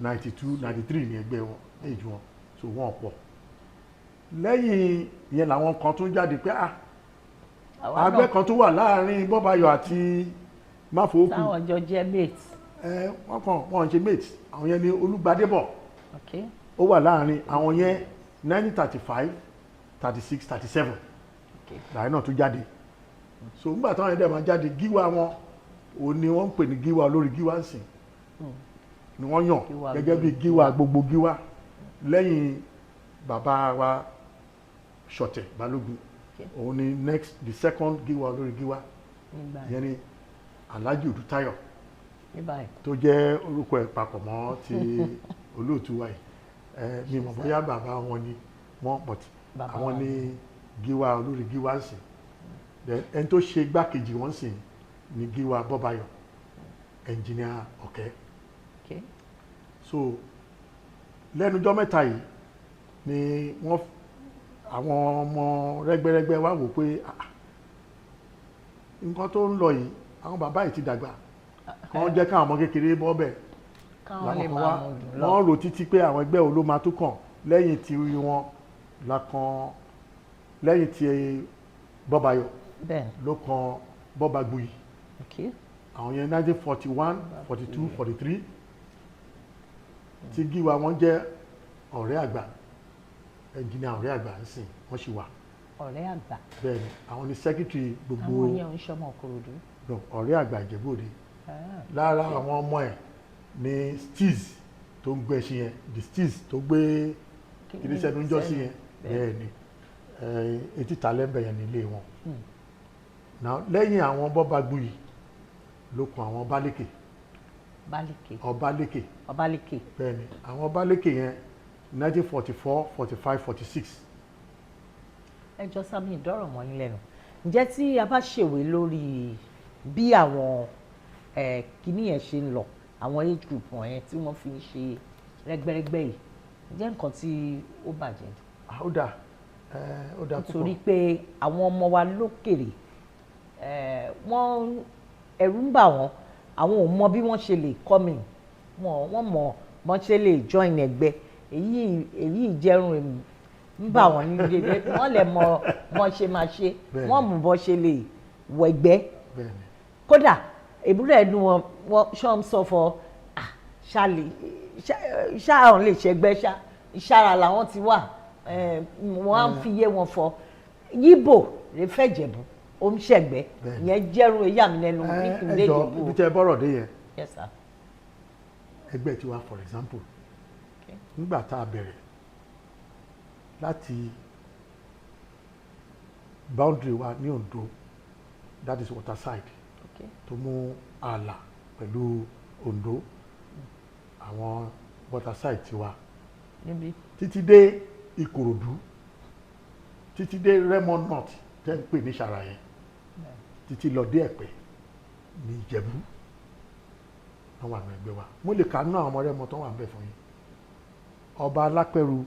92, 93 ní ẹgbẹ́ wọn, age wọn. So wọ́n pọ̀. Lẹ́yìn ìyẹn làwọn kan tún jáde pé, ah, Àwa ẹgbẹ́ náà kan tó wà láàrin Bọ́bayọ̀ àti Máfowókù. Táwọn jọ jẹ́ mate. Ẹ wọ́n kàn wọ́n ń ṣe mate. Àwọn yẹn ní Olúgbadébọ̀. Ó wà láàrin àwọn yẹn, 1935, 36, 37. Làwọn náà tún jáde. So nígbà táwọn yẹn dẹ̀ máa jáde, gíwá wọn òun ni wọ́n ń pè ní gíwá olórí gíwá ń sìn ni wọ́n yàn Gíwá gẹ́gẹ́ bí olórí. Gíwá gbogbo gíwá lẹ́yìn bàbá wa Ṣọ̀tẹ̀ Balógun. Òun ni next, the second gíwá olórí gíwá. Nígbà ìyẹn ni Alhaji Odútáyọ̀ ní báyìí. tó jẹ́ orúkọ ẹ̀ papọ̀ mọ́ ti olóòtú wa yìí. Ẹ mi mọ̀ bóyá bàbá wọn ni wọ́n, but Bàbá àwọn wa. ní gíwá olórí gíwá ń sìn. Then ẹni tó ṣe igbákejì wọn sìn ní gíwá Bọ́bayọ̀, Ẹnjìníà Ọ̀kẹ́. So lẹ́nujọ́ mẹ́ta yìí ni wọ́n àwọn ọmọ rẹ́gbẹ́rẹ́gbẹ́ wá wò pé, ah, Nǹkan tó ń lọ yìí, àwọn bàbá yìí ti dàgbà, kàn jẹ́ káwọn ọmọ kékeré bọ́ bẹ̀. Káwọn Làwọn lè kan máa wá mú dùn lọ. Wọ́n rò títí pé àwọn ẹgbẹ́ wo ló máa tún kàn lẹ́yìn tí wọn la kan lẹ́yìn tí Bọ́bayọ̀ ló kan Bọ́bagbuyì. Àwọn yẹn, 1941, 42, 43, tí gíwa wọn jẹ́ Ọ̀rẹ́ Àgbà, ẹnjìnìà Ọ̀rẹ́ Àgbà ń sìn, wọ́n sì wà. Ọ̀rẹ́ Àgbà. Bẹ́ẹ̀ ni, àwọn ni secretary gbogbo. Àwọn yẹn ń ṣọmọ Ìkòròdú? No, Ọ̀rẹ́ Àgbà, Ìjẹ̀bú Òde. Ah. Lára àwọn ọmọ ẹ̀ ní steez tó ń gbé ẹṣin yẹn, the steez tó gbé kìíní sẹ́nu ń jọ́ sí yẹn. Bẹ́ẹ̀ ni, etí talẹ́ńbẹ̀ yẹn nílé wọn. Now, lẹ́yìn àwọn Bọ́bagbuyì ló kan àwọn Ọbalékè. Bálékè. Ọbalékè. Ọbalékè. Bẹ́ẹ̀ ni, àwọn Ọbalékè yẹn, 1944, 45, 46. Ẹ jọ sábì ìdọ́rọ̀ mọ́ yín lẹ́nu. Ǹjẹ́ tí a bá ṣèwé lórí bí àwọn kíní yẹn ṣe ń lọ, àwọn age group wọ̀nyẹn tí wọ́n fi ń ṣe rẹ́gbẹ́rẹ́gbẹ́ yìí, ǹjẹ́ nǹkan tí ó bàjẹ́ ni? Ah, ó dáa, ó dáa púpọ̀. Nítorí pé àwọn ọmọ wa lókèrè, wọ́n ẹ̀rù ń bà wọ́n, àwọn ò mọ bí wọ́n ṣe lè come in, wọ́n mọ bọ́n ṣe lè join ẹgbẹ́ èyí. Èyí ìjẹrun ń bà wọ́n ní dédé, wọ́n lè mọ bọ́n ṣe máa ṣe. Wọ́n mú bọ́n ṣe lè wọ ẹgbẹ́. Kódà èbúrò ẹnu wọn, wọn ṣọ́ ń sọ fọ ṣáàlì ṣáà lè ṣẹgbẹ́ ṣá ìṣára làwọn ti wà. Wọ́n á fi yé wọn fọ yíbò rẹ fẹ́ Jẹ̀bú, ó ń ṣẹ̀gbẹ́. Ìyẹn jẹ́rù èyí àmì lẹ́nu nípìnlẹ̀ Ẹ jọ, Ìjẹ̀bú. ibi tẹ́ ẹ bọ́rọ̀ dé yẹn, Yes, sir. ẹgbẹ́ tiwa, for example, nígbà tá a bẹ̀rẹ̀ láti boundary wa ní Ondo, that is Waterside, tó mú ààlà pẹ̀lú Ondo, àwọn Waterside tiwa, Níbi. títí dé Ìkòròdú, títí dé Rẹ́mọ North tẹ́ ń pè ní Ṣàrà yẹn, títí lọ dé Ẹ̀pẹ́ ní Ìjẹ̀bú, wọ́n wà ní ẹgbẹ́ wa. Mo lè kà nínú àwọn ọmọ Rẹ́mọ tó wà ń bẹ̀ fún yín. Ọba Alápẹ̀rù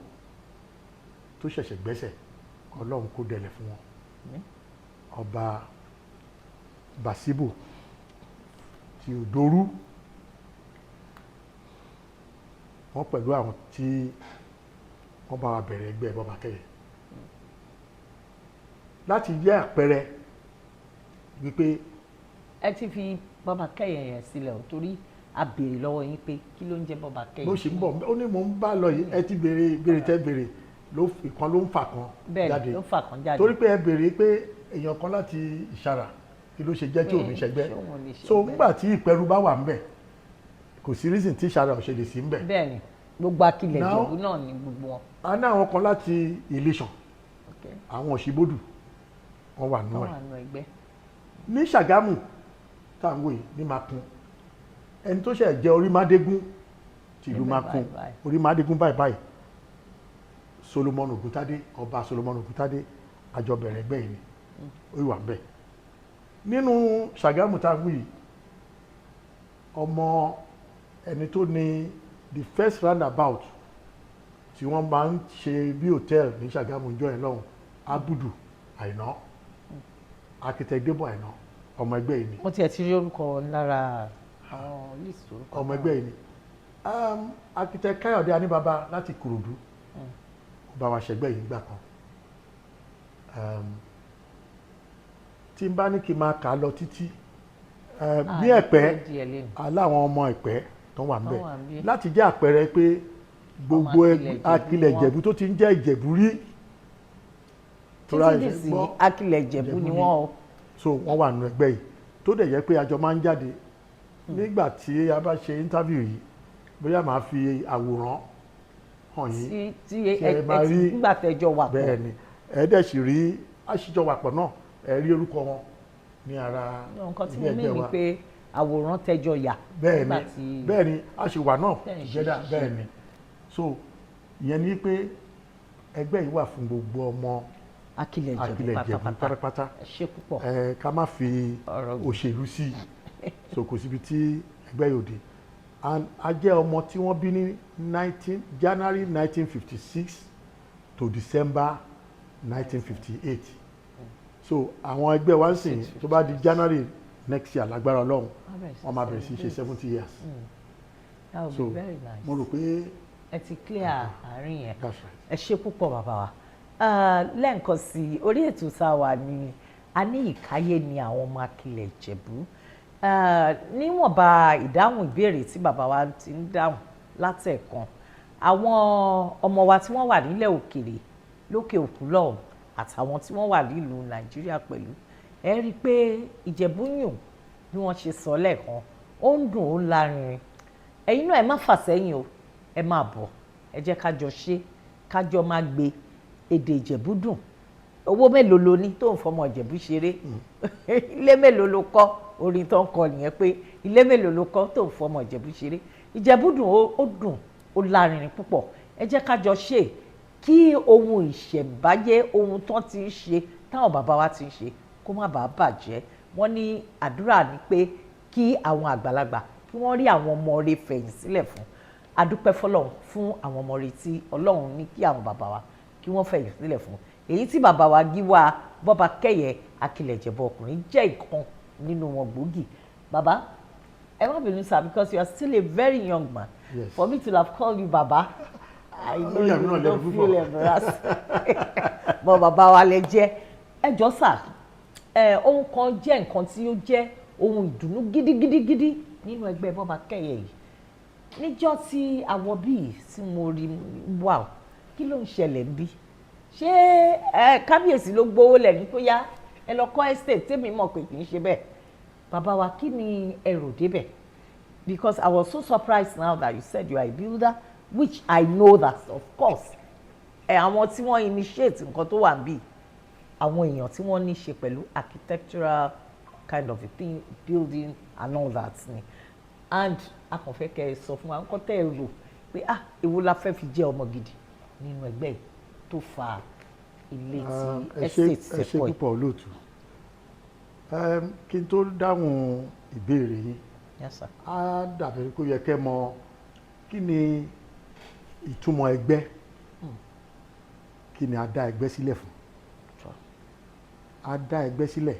tó ṣẹ̀ṣẹ̀ gbẹ́sẹ̀, Ọlọ́run kó dẹlẹ̀ fún wọn. Àmín. Ọba Basibu ti Òdòrú, wọ́n pẹ̀lú àwọn tí wọ́n bá wa bẹ̀rẹ̀ ẹgbẹ́ Bọ́bakẹ́yẹ, láti jẹ́ àpẹẹrẹ wípé Ẹ ti fi Bọ́bakẹ́yẹ yẹn sílẹ̀ o, torí a béèrè lọ́wọ́ yín pé kí ló ń jẹ́ Bọ́bakẹ́yẹ. Bó ṣe ń bọ̀, ó ní mò ń bá lọ yìí. Ẹ ti béèrè ìbéèrè tẹ́ béèrè ló ìkan ló ń fà kan jáde. Ló fà kan jáde. Torí pé ẹ béèrè pé èèyàn kan láti Ìṣàrà, kí ló ṣe jẹ́ tí òun ní ṣẹgbẹ́? Ṣé òun ní So ṣẹgbẹ́? ńgbà tí Ìpẹ́rù bá wà ńbẹ̀, kò sí reason tí Ìṣàrà ò ṣe lè sí ńbẹ̀. Bẹ́ẹ̀ ni, gbogbo akilẹ̀ Ìjẹ̀bú náà ni gbogbo wọn. A ní àwọn kan láti Ìlíṣàn, àwọn Òṣìbódù, wọ́n wà nú Wọ́n ẹ̀. wà nù ẹgbẹ́. Ní Ṣàgámù tá à ń wò yìí, ní Makun, ẹni tó ṣẹ̀ jẹ́ Orímádégún tìlú Níbẹ̀. Makun, Báyìí, báyìí. Orímádégún báyìí báyìí, Solomon Ògúntádé, Ọba Solomon Ògúntádé, àjọ bẹ̀rẹ̀ ẹgbẹ́ yìí ni, ó wà ń bẹ̀. Nínú Ṣàgámù tá à ń wò yìí, ọmọ ẹni tó ní the first roundabout tí wọ́n máa ń ṣe bí hòtẹ́ẹ̀lì ní Ṣàgámù ìjọ yẹn lọ́hùn, Abudu Àìná, Architect Débọ̀ Àìná, ọmọ ẹgbẹ́ yìí ni. Mo tiẹ̀ ti rí orúkọ lára àwọn list orúkọ Ọmọ náà. ẹgbẹ́ yìí ni. Architect Káyọ̀dé Aníbàbá láti Kòròdú, ó bá wa ṣẹgbẹ́ yìí gbà kan. Tí n bá ní kí n máa kà á lọ títí, Ah, ní Ẹ̀pẹ́, ní díẹ̀ lẹ́nu. Aláwọn ọmọ Ẹ̀pẹ́ tó wà ńbẹ̀ Tó wà ńbẹ̀. láti jẹ́ àpẹẹrẹ pé gbogbo Akilẹ̀ Ìjẹ̀bú Akilẹ̀ ni wọ́n. Ìjẹ̀bú tó ti ń jẹ́ Ìjẹ̀bú rí Títí dìsí, Akilẹ̀ Ìjẹ̀bú ni wọ́n o. So wọ́n wà nínú ẹgbẹ́ yìí, tó dẹ̀ jẹ́ pé àjọ máa ń jáde. Nígbà tí a bá ṣe interview yìí, bóyá màá fi àwòrán hàn yín tí tí tí ẹ ẹ máa ẹ ti nígbà tẹjọ wà pọ̀. Bẹ́ẹ̀ ni, ẹ dẹ̀ sì rí àṣìjọ wà pọ̀ náà, ẹ rí orúkọ wọn ní ara Nǹkan tí ilé mo mí ẹgbẹ́ ni wa. pé àwòrán tẹjọ yà Bẹ́ẹ̀ nígbà ni. tí Bẹ́ẹ̀ ni, a ṣì wà náà Tẹ́ ẹ̀ ń ṣe together. ṣiṣẹ́. Bẹ́ẹ̀ ni. So ìyẹn ni pé ẹgbẹ́ yìí wà fún gbogbo ọmọ Akilẹ̀ Ìjẹ̀bú Akilẹ̀ Ìjẹ̀bú pátápátá. pátápátá. Ẹ ṣé púpọ̀. Ẹ ká má fi Ọ̀rọ̀ gùn. òṣèlú sí i. So kò síbi tí ẹgbẹ́ yóò dé. And a jẹ́ ọmọ tí wọ́n bí ní 19 January 1956 to December 1958. So àwọn ẹgbẹ́ wa ń sìn, tó bá di January next year, lágbára Ọlọ́run, wọ́n máa bẹ̀rẹ̀ sí ṣe 70 years. That would So be very nice. mo rò pé Ẹ ti clear àárín yẹn. That's right. Ẹ ṣe púpọ̀, bàbá wa. Ah, lẹ́ǹkan sí i, orí ètò tá a wà ní Aníyìkáyé ni àwọn ọmọ Akilẹ̀ Ìjẹ̀bú. Ah, níwọ̀nba ìdáhùn ìbéèrè tí bàbá wa ti ń dáhùn látẹ̀kan, àwọn ọmọ wa tí wọ́n wà nílẹ̀ òkèèrè, lókè òkun lọ́hùn, àtàwọn tí wọ́n wà nílùú Nàìjíríà pẹ̀lú, ẹ rí i pé Ìjẹ̀bú yùn bí wọ́n ṣe sọ lẹ́ẹ̀kan, ó ń dùn, ó ń lárinrin. Ẹ̀yin náà, ẹ má fà sẹ́yìn o, ẹ máa bọ̀, ẹ jẹ́ ká jọ ṣe, ká jọ máa gbé èdè Ìjẹ̀bú dùn. Owó mélòó lo ní tó ń fọmọ Ìjẹ̀bú ṣeré? Ilé mélòó ló kọ́? Orin tó ń kọ nìyẹn pé ilé mélòó ló kọ́ tó ń fọmọ Ìjẹ̀bú ṣeré? Ìjẹ̀bú dùn, ó dùn, ó lárinrin púpọ̀. Ẹ jẹ́ ká jọ ṣe kí ohun ìṣẹ̀ǹbáyé, ohun tán ti ń ṣe, táwọn bàbá wa ti ń ṣe, kó má bàa bàjẹ́. Wọ́n ní àdúrà ni pé kí àwọn àgbàlagbà kí wọ́n rí àwọn ọmọ rẹ̀ fẹ̀yìn sílẹ̀ fún. Adúpẹ́ fọlọ́run fún àwọn ọmọ rẹ̀ tí Ọlọ́run ní kí àwọn bàbá wa kí wọ́n fẹ̀yìn sílẹ̀ fún, èyí tí bàbá wa Gíwá Bọ́ba Kẹ́yẹ Akilẹ̀ Ìjẹ̀bú ọkùnrin jẹ́ ìkan nínú wọn gbòógì. Bàbá, ẹ má bínú sir, because you are still a very young man Yes. for me to have called you baba. I know Ó yà mí you náà lẹ́nu don't púpọ̀. feel embarrassed, but bàbá wa lè jẹ́. Ẹ jọ̀ọ́ sà, ẹ ohun kan jẹ́ nǹkan tí ó jẹ́ ohun ìdùnnú gidigidigidi nínú ẹgbẹ́ Bọ́ba Kẹ́yẹ yìí. Níjọ́ tí àwọ̀ bíi tí mo rí, wow, kí ló ń ṣẹlẹ̀ ń bí? Ṣé ẹ kábíyèsí ló gbowó lẹ̀ ní kó yá ẹ lọ kọ́ estate? Tèmi mọ̀ pé kì í ṣe bẹ́ẹ̀. Bàbá wa, kí ni ẹ rò débẹ̀? Because I was so surprised now that you said you are a builder, which I know that of course ẹ àwọn tí wọ́n initiate nǹkan tó wà níbí, àwọn èèyàn tí wọ́n ní ṣe pẹ̀lú architectural kind of a thing, building and all that ni. And a kàn fẹ́ kẹ́ ẹ sọ fún wa nǹkan tẹ́ ẹ rò pé, ah, èwo la fẹ́ fi jẹ́ ọmọ gidi nínú ẹgbẹ́ yìí tó fa ilé tí Ẹ ṣé. estate Ẹ ṣé tẹ̀ pọ̀ yìí. púpọ̀, olóòtú. Kí n tó dáhùn ìbéèrè yín, Yes, sir. á dàbí kó yẹ kẹ́ mọ̀ kí ni ìtumọ̀ ẹgbẹ́, kí ni a dá ẹgbẹ́ sílẹ̀ fún. A dá ẹgbẹ́ sílẹ̀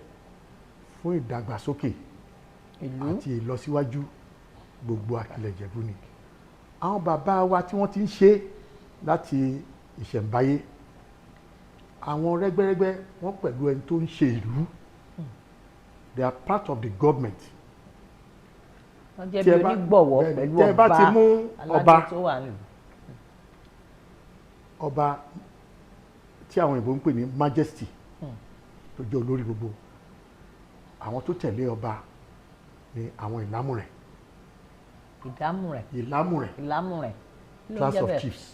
fún ìdàgbàsókè ìlú àti ìlọsíwájú gbogbo Akilẹ̀ Ìjẹ̀bú ni. Àwọn bàbá wa tí wọ́n ti ń ṣe láti ìṣẹ̀ǹbáyé, àwọn rẹ́gbẹ́rẹ́gbẹ́, wọ́n pẹ̀lú ẹni tó ń ṣe ìlú. They are part of the government. Wọ́n jẹ́ Tí bí ẹ bá- onígbọ̀wọ́ bẹ́ẹ̀ni, pẹ̀lú tẹ́ ẹ bá ọba ti mú aládé ọba, tó wà nílùú. Ọba tí àwọn òyìnbó ń pè ní majesty, tó jẹ́ olórí gbogbo àwọn tó tẹ̀lé ọba ní àwọn ìlámù rẹ̀. Ìdámù rẹ̀. Ìlámù rẹ̀. Ìlámù rẹ̀. Kí ló ń Class jẹ́ of bẹ́ẹ̀? chiefs.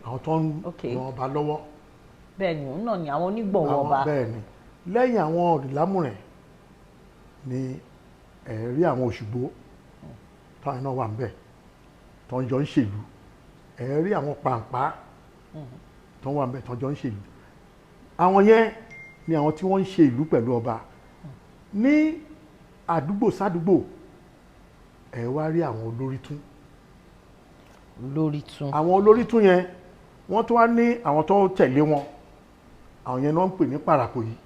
Àwọn tó ń ràn ọba lọ́wọ́. Bẹ́ẹ̀ ni, òun náà ni àwọn onígbọ̀wọ́ ọba. Bẹ́ẹ̀ ni, lẹ́yìn àwọn ìlámù rẹ̀ ni ẹ̀rí àwọn Òṣùgbó táwọn náà wà ń bẹ̀ tó ń jọ ń ṣèlú, ẹ̀rí àwọn Pàǹpá tó ń wà ń bẹ̀ tó ń jọ ń ṣèlú. Àwọn yẹn ni àwọn tí wọ́n ń ṣe ìlú pẹ̀lú ọba ní àdúgbò sádúgbò. Ẹ wá rí àwọn olórí tún. Lórí tún. Àwọn olórí tún yẹn, wọ́n tún wá ní àwọn tó tẹ̀lé wọn. Àwọn yẹn ni wọ́n ń pè ní Pàràpò yìí.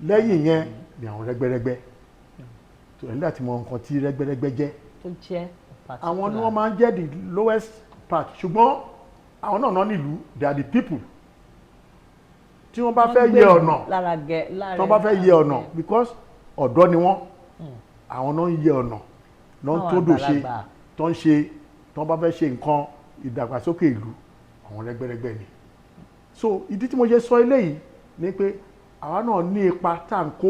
Lẹ́yìn yẹn ni àwọn rẹ́gbẹ́rẹ́gbẹ́ tó ẹ̀ láti mọ nǹkan tí rẹ́gbẹ́rẹ́gbẹ́ jẹ́. Tó jẹ́. Àwọn ni wọ́n máa ń jẹ́ the lowest part, ṣùgbọ́n àwọn náà náà nílùú. They are the people tí wọ́n bá fẹ́ yẹ ọ̀nà lára gẹ lára tí wọ́n bá fẹ́ yẹ ọ̀nà, because ọ̀dọ́ ni wọ́n. Àwọn náà ń yẹ ọ̀nà náà ń Àwọn tó dò ṣe àgbàlagbà. tó ń ṣe tí wọ́n bá fẹ́ ṣe nǹkan ìdàgbàsókè ìlú, àwọn rẹ́gbẹ́rẹ́gbẹ́ ni. So ìdí tí mo ṣe sọ eléyìí ni pé àwa náà ní ipa tá à ń kó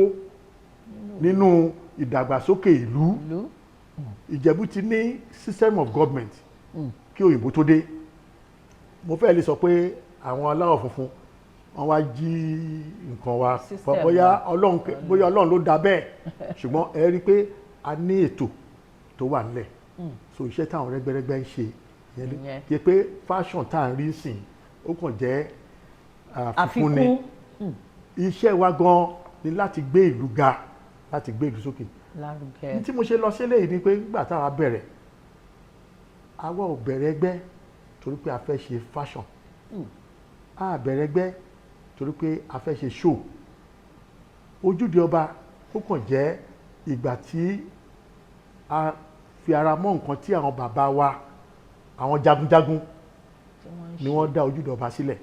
nínú ìdàgbàsókè ìlú. Ìlú. Ìjẹ̀bú ti ní system of government kí òyìnbó tó dé. Mo fẹ́ lè sọ pé àwọn aláwọ̀ funfun, wọ́n wá jí nǹkan wa. System Bóyá wa. Ọlọ́run, bóyá Ọlọ́run ló dá bẹ́ẹ̀, ṣùgbọ́n ẹ rí i pé a ní ètò tó wà nílẹ̀. So iṣẹ́ táwọn rẹ́gbẹ́rẹ́gbẹ́ ń ṣe ìyẹn Ìyẹn. kì í pé fashion tá à ń rí sìn, ó kàn jẹ́ àfikún ni. Àfikún. Iṣẹ́ wa gan ni láti gbé ìlú ga, láti gbé ìlú sókè. Lárugẹ. Ní tí mo ṣe lọ sílé yìí ni pé nígbà táwa bẹ̀rẹ̀, àwa ò bẹ̀rẹ̀ ẹgbẹ́ torí pé a fẹ́ ṣe fashion. A bẹ̀rẹ̀ ẹgbẹ́ Torí pé a fẹ́ ṣe show ojúde ọba, ó kàn jẹ́ ìgbà tí a fi ara mọ́ nǹkan tí àwọn bàbá wa, àwọn jagunjagun Tí wọ́n ń ni ṣe. wọ́n dá ojúde ọba sílẹ̀.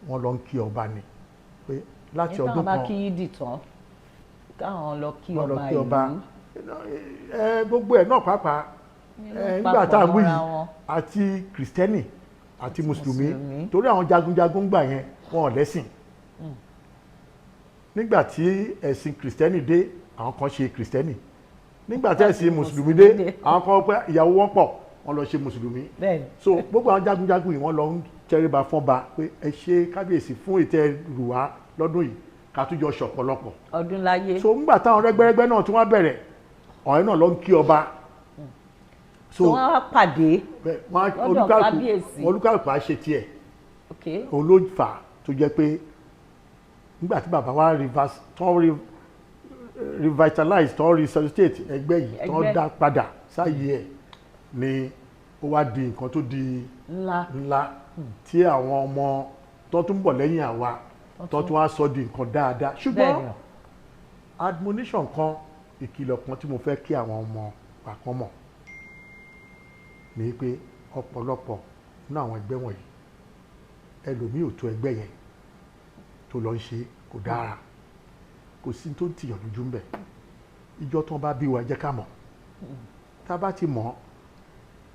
Wọ́n lọ ń kí ọba ni pé láti Ní táwọn ọdún bá kan kí yídì tán, káwọn lọ kí wọ́n lọ ọba kí ọba. ìlú. Ẹ gbogbo ẹ̀ náà pàápàá Ní ló ẹ papọ̀ nígbà tá à ń wí mọ́ra yìí wọn. àti kìrìsìtẹ́nì àti mùsùlùmí, mùsùlùmí. Torí àwọn jagunjagun gbà yẹn, wọn ò lẹ́sìn. Nígbà tí ẹ̀sìn kìrìsìtẹ́nì dé, àwọn kan ṣe kìrìsìtẹ́nì. Nígbà tí ẹ̀sìn mùsùlùmí dé, mùsùlùmí dé. àwọn kan pé ìyàwó wọn pọ̀, wọ́n lọ ṣe mùsùlùmí. So gbogbo àwọn jagunjagun yìí, wọ́n lọ ń tẹríba fọ́ba pé ẹ ṣe kábíyèsí fún ìtẹ́ rùwá lọ́dún yìí, ká tún jọ ṣọ̀pọ̀lọpọ̀ ọdún láyé. So ńgbà táwọn rẹ́gbẹ́rẹ́gbẹ́ náà tí wọ́n bẹ̀rẹ̀, ọ̀rẹ́ náà lọ ń kí ọba. So wọ́n wá pàdé Bẹ́ẹ̀, wọ́n á lọ́dọ̀ olúkálùkù kábíyèsí. Olúkálùkù á ṣe tiẹ̀. Òun ló fà á tó jẹ́ pé nígbà tí bàbá wa reverse tán revitalize, tán resuscitate ẹgbẹ́ yìí, tán Ẹgbẹ́. dá padà sáyé ẹ̀ ni ó wá di nǹkan tó di ńlá. Ńlá tí àwọn ọmọ tó tún bọ̀ lẹ́yìn àwa tó tún wá sọ di nǹkan dáadáa. Ṣùgbọ́n admonition kan, ìkìlọ̀ kan tí mo fẹ́ kí àwọn ọmọ wa kan mọ̀ ni pé ọ̀pọ̀lọpọ̀ nínú àwọn ẹgbẹ́ wọ̀nyí, ẹlòmíì ò tó ẹgbẹ́ yẹn tó lọ ń ṣe kò dára. Kò sí tó ń tìyàn lójú ń bẹ̀. Ìjọ tán bá bí wa, jẹ́ ká mọ̀. Tá a bá ti mọ̀,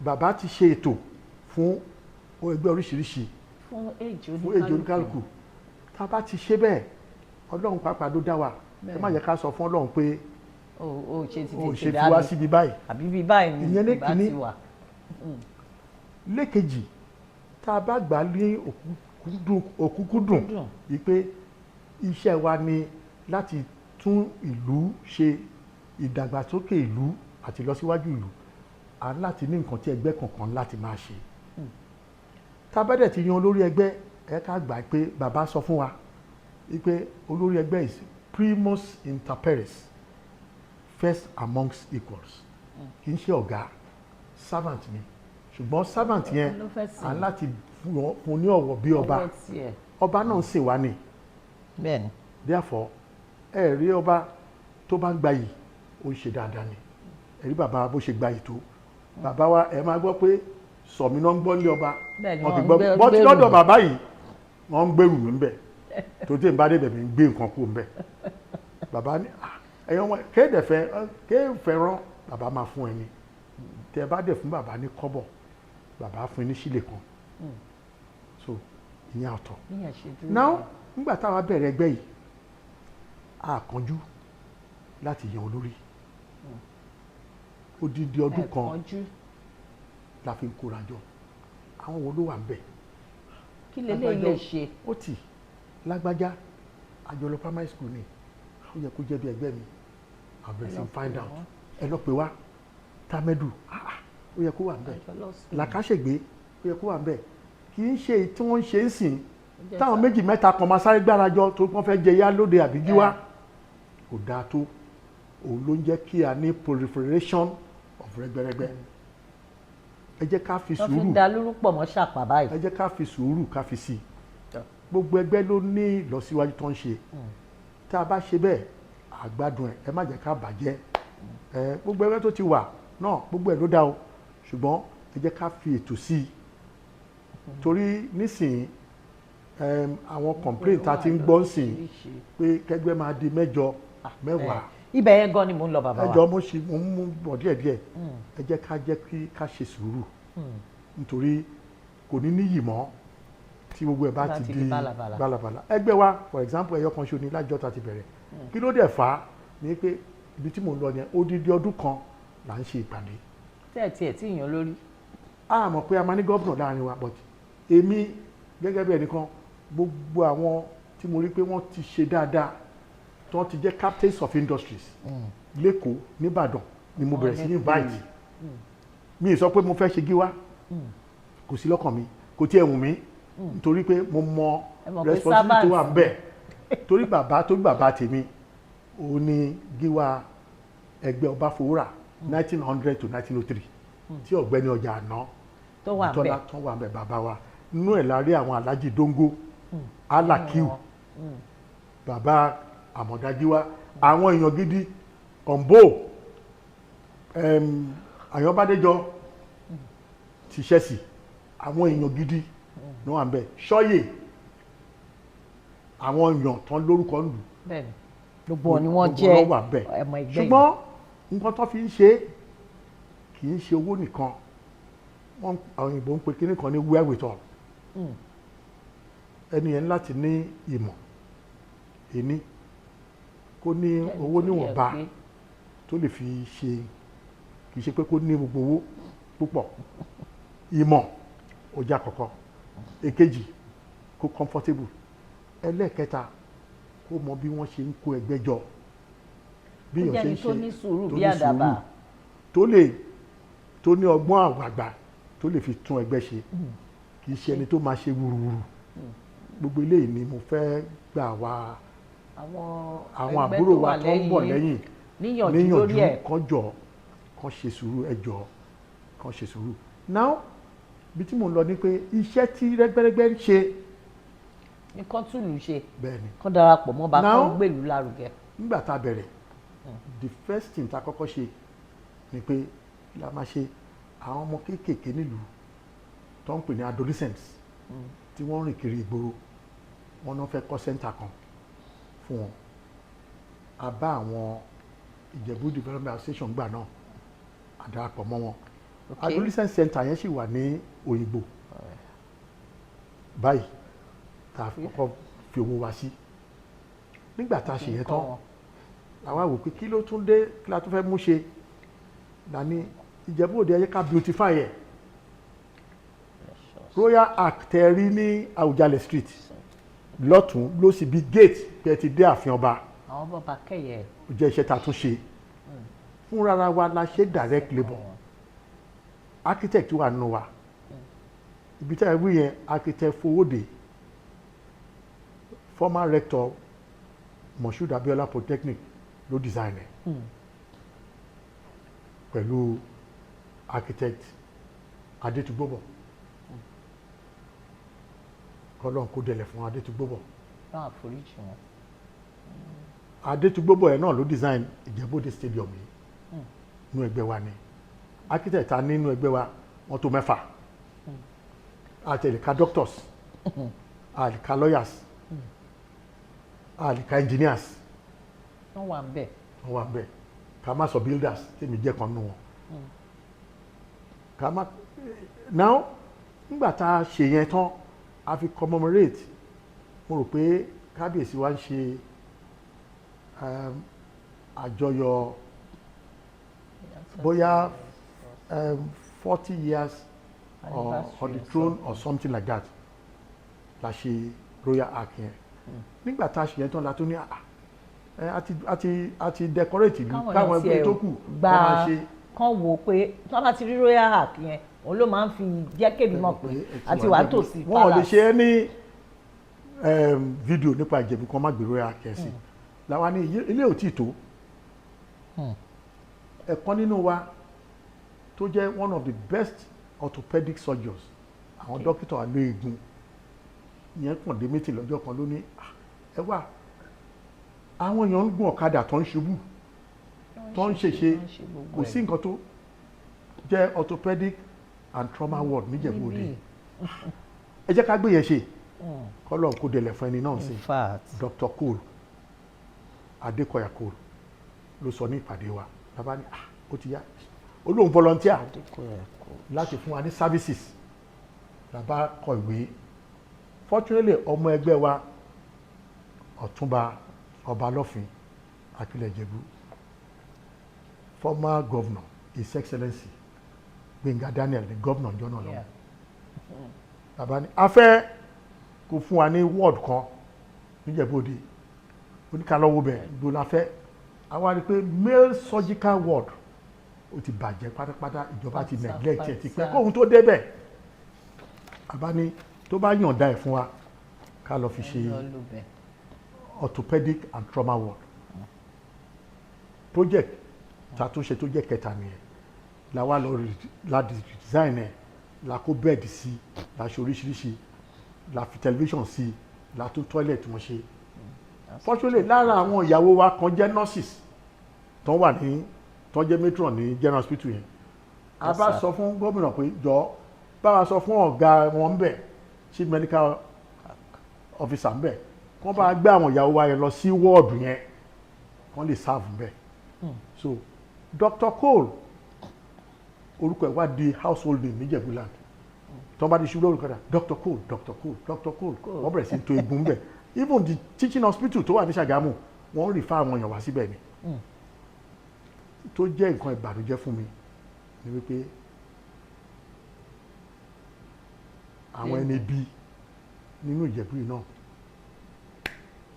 bàbá ti ṣe ètò fún ẹgbẹ́ oríṣiríṣi fún èjì fún èjì oníkálukú. Tá a bá ti ṣe bẹ́ẹ̀, Ọlọ́run pàápàá ló dá wa. Ẹ má jẹ́ ká sọ fún Ọlọ́run pé o ò ṣe ti o ò tètè ṣe dá fi wá mi síbi báyìí. Àbí bí báyìí ni Ìyẹn ní ìbá kínní. ti wà. Lẹ́kejì, tá a bá gbà ní òkúkúdùn Dùn. wípé iṣẹ́ wa ni láti tún ìlú ṣe, ìdàgbàsókè ìlú àti ìlọsíwájú ìlú, à ń láti ní nǹkan tí ẹgbẹ́ kankan láti máa ṣe. Tá a bá dẹ̀ ti yan olórí ẹgbẹ́, ẹ ká gbà pé bàbá sọ fún wa wípé olórí ẹgbẹ́ is primus inter pares, first amongst equals. Kì í ṣe ọ̀gá, servant ni. Ṣùgbọ́n servant yẹn, Ló fẹ́ sìn. à ń láti fún ní ọ̀wọ̀ bí ọba. Ọwọ́ tiẹ̀. Ọba náà ń sìn wá ni. Therefore, ẹ rí ọba tó bá ń gbayì, ó ń ṣe dáadáa ni. Ẹ rí bàbá bó ṣe gbayì tó. Bàbá wa, ẹ máa gbọ́ pé sọ̀mí náà ń gbọ́ nílé ọba. Bẹ́ẹ̀ni, Wọn kì í wọ́n ń gbọ́ bọ́ tí gbèrú lọ́dọ̀ mi. Bàbá yìí, wọ́n ń gbèrú mi ńbẹ̀. Tó tí n bá débẹ̀, mi ń gbé nǹkan kú ńbẹ̀. Bàbá ní, "Ah, ẹ̀yọ́ wọn kéde fẹ́ kéfẹ́ rán." Bàbá máa fún ẹni tẹ bá dẹ̀ fún bàbá ní kọ́bọ̀, bàbá fún ní sílè kan. So ìyẹn ọ̀tọ̀. Níyẹn ṣe dúró. Now, nígbà táwa bẹ̀rẹ̀ ẹgbẹ́ yìí, a kánjú láti yan olórí. Odidi ọdún Ẹ kan kánjú. la fi ń kóra jọ. Àwọn wo ló wà ń bẹ̀? Kí leléyìí lè ṣe? Ó tì lágbájá, àjọlọ primary school ni, ó yẹ kó jẹ́ bí ẹgbẹ́ mi. Àbẹ̀rẹ̀ sí Ẹ lọ find pè out. wọ́n. Ẹ lọ pè wá. Tamẹ́dù, ah, ah, ó yẹ kó wà ń bẹ̀. Àjọlọ school. Làkàṣègbè, ó yẹ kó wà ń bẹ̀. Kì í ṣe èyí tí wọ́n ń ṣe ń sìn Jẹ́ táwọn méjì mẹ́ta kan máa sáré gbára jọ tó wọ́n fẹ́ jẹ yá lóde àbí gíwá. Kò dáa tó. Òun ló ń jẹ́ kí a ní proliferation of rẹ́gbẹ́rẹ́gbẹ́. Ẹ jẹ́ ká fi Wọ́n fi sùúrù ń da lórúpọ̀ mọ́ ṣàpà báyìí. Ẹ jẹ́ ká fi sùúrù, ká fi sí i. Gbogbo ẹgbẹ́ ló ní ìlọsíwájú tó ń ṣe. Tá a bá ṣe bẹ́ẹ̀, àgbádùn ẹ̀. Ẹ má jẹ́ ká bàjẹ́ ẹ. Gbogbo ẹgbẹ́ tó ti wà náà, gbogbo ẹ̀ ló dá o, ṣùgbọ́n ẹ jẹ́ ká fi ètò sí i, torí nísìnyí àwọn complaint tá a ti ń gbọ́ nísìnyí pé kẹgbẹ́ máa di mẹ́jọ, 10. Ibẹ̀ yẹn gan ni mò ń lọ, bàbá wa. Ẹjọ́ mo ṣe, mo ń mú bọ̀ díẹ̀díẹ̀. Ẹ jẹ́ ká jẹ́ kí ká ṣe sùúrù, nítorí kò ní níyì mọ́ tí gbogbo ẹ̀ bá Bá ti ti di di bálabàla. Bálabàla. Ẹgbẹ́ wa, for example, ẹyọ kan ṣo ni lájọ́ ta ti bẹ̀rẹ̀. Kí ló dẹ̀ fà á ni pé ibi tí mò ń lọ yẹn, odidi ọdún kan là ń ṣe ìpàdé. Tẹ́ ẹ̀ tiẹ̀ tí ìyàn lórí. A mọ̀ pé a máa ní gómìnà láàrin wa, but èmi gẹ́gẹ́ bí ẹnìkan, gbogbo àwọn tí mo rí pé wọ́n ti ṣe dáadáa, tí wọ́n ti jẹ́ captains of industries lẹ́kọ̀ọ́, nìbàdàn ni mo bẹ̀rẹ̀ sí ní invite. Mi ì sọ pé mo fẹ́ ṣe gíwá, kò sí lọ́kàn mi, kò tiẹ̀ wù mí, nítorí pé mo mọ Ẹ mọ̀ pé responsibility tó wà servant. ń bẹ̀, torí bàbá tèmi, òun ni gíwá ẹgbẹ́ Ọbáfowórà 1900 to 1903, tí ọ̀gbẹ́ni ọjà àná tó wà Tọ́lá bẹ́ẹ̀. tó wà ń bẹ̀. Bàbá wa, nínú ẹ̀ la rí àwọn Alhaji Dongo. Alakiu, bàbá Àmọ̀dájíwá, àwọn èèyàn gidi, Ọ̀nbó, Àyànbádéjọ ti Chelsea, àwọn èèyàn gidi ní wà ń bẹ, Ṣọ́yè, àwọn èèyàn tán lórúkọ ń lù. Bẹ́ẹ̀ni, gbogbo wọn ni wọ́n Gbogbo jẹ́ wọn wà bẹ́ẹ̀. ọmọ ẹgbẹ́ yìí. Ṣùgbọ́n nǹkan tó fi ń ṣe é kì í ṣe owó nìkan. Wọ́n, àwọn òyìnbó ń pe kíní kan ní wherewithal. Ẹni yẹn láti ní ìmọ̀ ìní, kó ní Ẹni owó tó yẹ níwọ̀nba pé tó lè fi ṣe. Kì í ṣe pé kó ní gbogbo owó púpọ̀. Ìmọ̀ ó jẹ́ àkọ́kọ́. Èkejì, kó comfortable. Ẹlẹ́ẹ̀kẹta, kó mọ bí wọ́n ṣe ń kó ẹgbẹ́ jọ, bí Ó èèyàn jẹ́ ṣe ẹni ń tó ṣe, ní sùúrù tó bí ní àdàbà. sùúrù, tó lè tó ní ọgbọ́n àgbààgbà tó lè fi tún ẹgbẹ́ ṣe. Kì í ṣe ẹni tó máa ṣe wùrùwùrù. Gbogbo eléyìí ni mo fẹ́ gbà wá àwọn àwọn ẹgbẹ́ àbúrò tó wa wà tó ń bọ̀ lẹ́yìn níyànjú lórí ẹ̀. Kán jọ, kán ṣe sùúrù, ẹ jọ, kán ṣe sùúrù. Now, bí tí mò ń lọ ni pé iṣẹ́ tí rẹ́gbẹ́rẹ́gbẹ́ ń ṣe, Nǹkan túlù ṣe, bẹ́ẹ̀ ni. kán darapọ̀ mọ́ bá, kán gbèlú lárugẹ. Nígbà tá a bẹ̀rẹ̀, the first thing tá a kọ́kọ́ ṣe ni pé kí la máa ṣe àwọn ọmọ kéékèèké nílùú tó ń pè ní adolescents tí wọ́n ń rìn kiri ìgboro. Wọ́n náà fẹ́ kọ́ center kan fún wọn. A bá àwọn Ìjẹ̀bú Development Association gbà náà, a darapọ̀ mọ́ wọn. Adolescent center yẹn sì wà ní Òyìnbó báyìí tá a kọ́kọ́ fi owó wa sí. Nígbà tá a ṣe yẹn tán, Kọ́ wọn. Làwa wò pé kí ló tún dé, kí la tún fẹ́ mú ṣe la ní Ìjẹ̀bú Òde, ẹ jẹ́ ká beautify ẹ̀. Royal Arch tẹ rí ní Àwùjalẹ̀ Street lọ́tún ló sì bí gate pé ẹ ti dé ààfin ọba. Àwọn bàbá kẹyẹ. Ó jẹ́ iṣẹ́ tá a tún ṣe fúnra wa la ṣe, direct labour. Architect wà nínú wa. Ibi tí a wí yẹn, architect Fowódé, former rector Moshood Abiola Polytechnic, ló design ẹ̀ pẹ̀lú architect Adétúgbòbọ̀. Kọ́lọ́n kó dẹlẹ̀ fún Adétúgbòbọ̀. Náà àforíjì wọn. Adétúgbòbọ̀ ẹ̀ náà ló design Ìjẹ̀bú-Òde Stadium yìí. Nínú ẹgbẹ́ wa ni. Architect ta nínú ẹgbẹ́ wa, wọ́n tó mẹ́fà. Àtẹ̀lẹ́ka doctors, àlìka lawyers, àlìka engineers. Wọ́n wà ń bẹ̀. Wọ́n wà bẹ́ẹ̀. Ká má sọ builders, tèmi jẹ́ kan nù wọn. Ká má now, nígbà tá a ṣe yẹn tán, a fi commemorate. Mo rò pé kábíyèsí wa ń ṣe àjọyọ̀ bóyá 40 years or, on the throne or something like that, la ṣe royal arch yẹn. Nígbà tá a ṣe yẹn tán, la tún ní, ah, ẹ a ti decorate ìlú, káwọn ẹgbẹ́ tó kù gba wọ́n máa ṣe. Kán wò ó pé tí wọ́n bá ti rí royal arch yẹn, òun ló máa ń fi jẹ́ kébi mọ̀ pé àti wàá tòsí. Wọn ò lè palace. ṣe é ní fídíò nípa Ìjẹ̀bú kan má gbé royal arch yẹn sí. Làwa ní ilé ò tí ì tó. Ẹ̀kan nínú wa tó jẹ́ one of the best orthopedic surgeons, àwọn dókítà àlọ́ eegun yẹn, kàn dé méjì lọ́jọ́ kan, ló ní, "Ah, ẹ wá, àwọn èèyàn ń gun ọ̀kadà tó ń ṣubú, tó ń ṣèṣe, kò sí nǹkan tó jẹ́ orthopedic and trauma ward níjẹ̀bú Òde. Níbí. Ẹ jẹ́ ká gbé yẹn ṣe." Kọ́lọ̀ kó délẹ̀ fún ẹni náà sí. In fact. Dr. Cole, Adékọ̀yà Cole, ló sọ ní ìpàdé wa. Bàbá ní, ah, ó ti yá, ó lóun volunteer láti fún wa ní services. Bàbá kọ ìwé. Fortunately, ọmọ ẹgbẹ́ wa, Ọ̀túnba Ọbalọ́fin Akílẹ̀ Ìjẹ̀bú, former governor, His Excellency Gbẹ̀ngà Daniel, the governor ọjọ́ náà lọ́wọ́. Bàbá ní a fẹ́ kó fún wa ní ward kan níjẹ̀bú Òde. Oníkàlọ́wọ́ bẹ̀ gbó la fẹ́. Àwa rí i pé male surgical ward, ó ti bàjẹ́ pátápátá. Ìjọba ti neglect ẹ̀ ti pẹ́ kóhun tó débẹ̀. Bàbá ní tó bá yànda ẹ̀ fún wa, ká lọ fi ṣe Lọ lò bẹ̀. orthopedic and trauma ward. Project tàtúnṣe tó jẹ́ kẹta nìyẹn. La wá lọ la design ẹ̀, la kó bed sí, la ṣe oríṣiríṣi, la fi television sí. La tún toilet wọn ṣe. Fortunately, lára àwọn ìyàwó wa kan jẹ́ nurses tó wà ní, tó jẹ́ matron ní general hospital yẹn. A Yes, bá sir. sọ fún gómìnà pé, jọ, bá wa sọ fún ọ̀gá wọn bẹ̀, chief medical officer ń bẹ̀, kó bá gbé àwọn ìyàwó wa yẹn lọ sí wọ́ọ̀dù yẹn, kó lè serve ń bẹ̀. So Dr. Cole, orúkọ ẹ̀ wá di household name níjẹ̀búland. Tó bá di ṣubú lórúkọ rẹ̀, Dr. Cole, Dr. Cole, Dr. Cole, wọ́n bẹ̀rẹ̀ sí ní to egun bẹ̀. Even the teaching hospital tó wà ní Ṣàgámù, wọ́n refer àwọn èèyàn wá síbẹ̀ ni. Tó jẹ́ nǹkan ìbànújẹ́ fún mi ni wípé àwọn ẹni bí nínú Ìjẹ̀bú yìí náà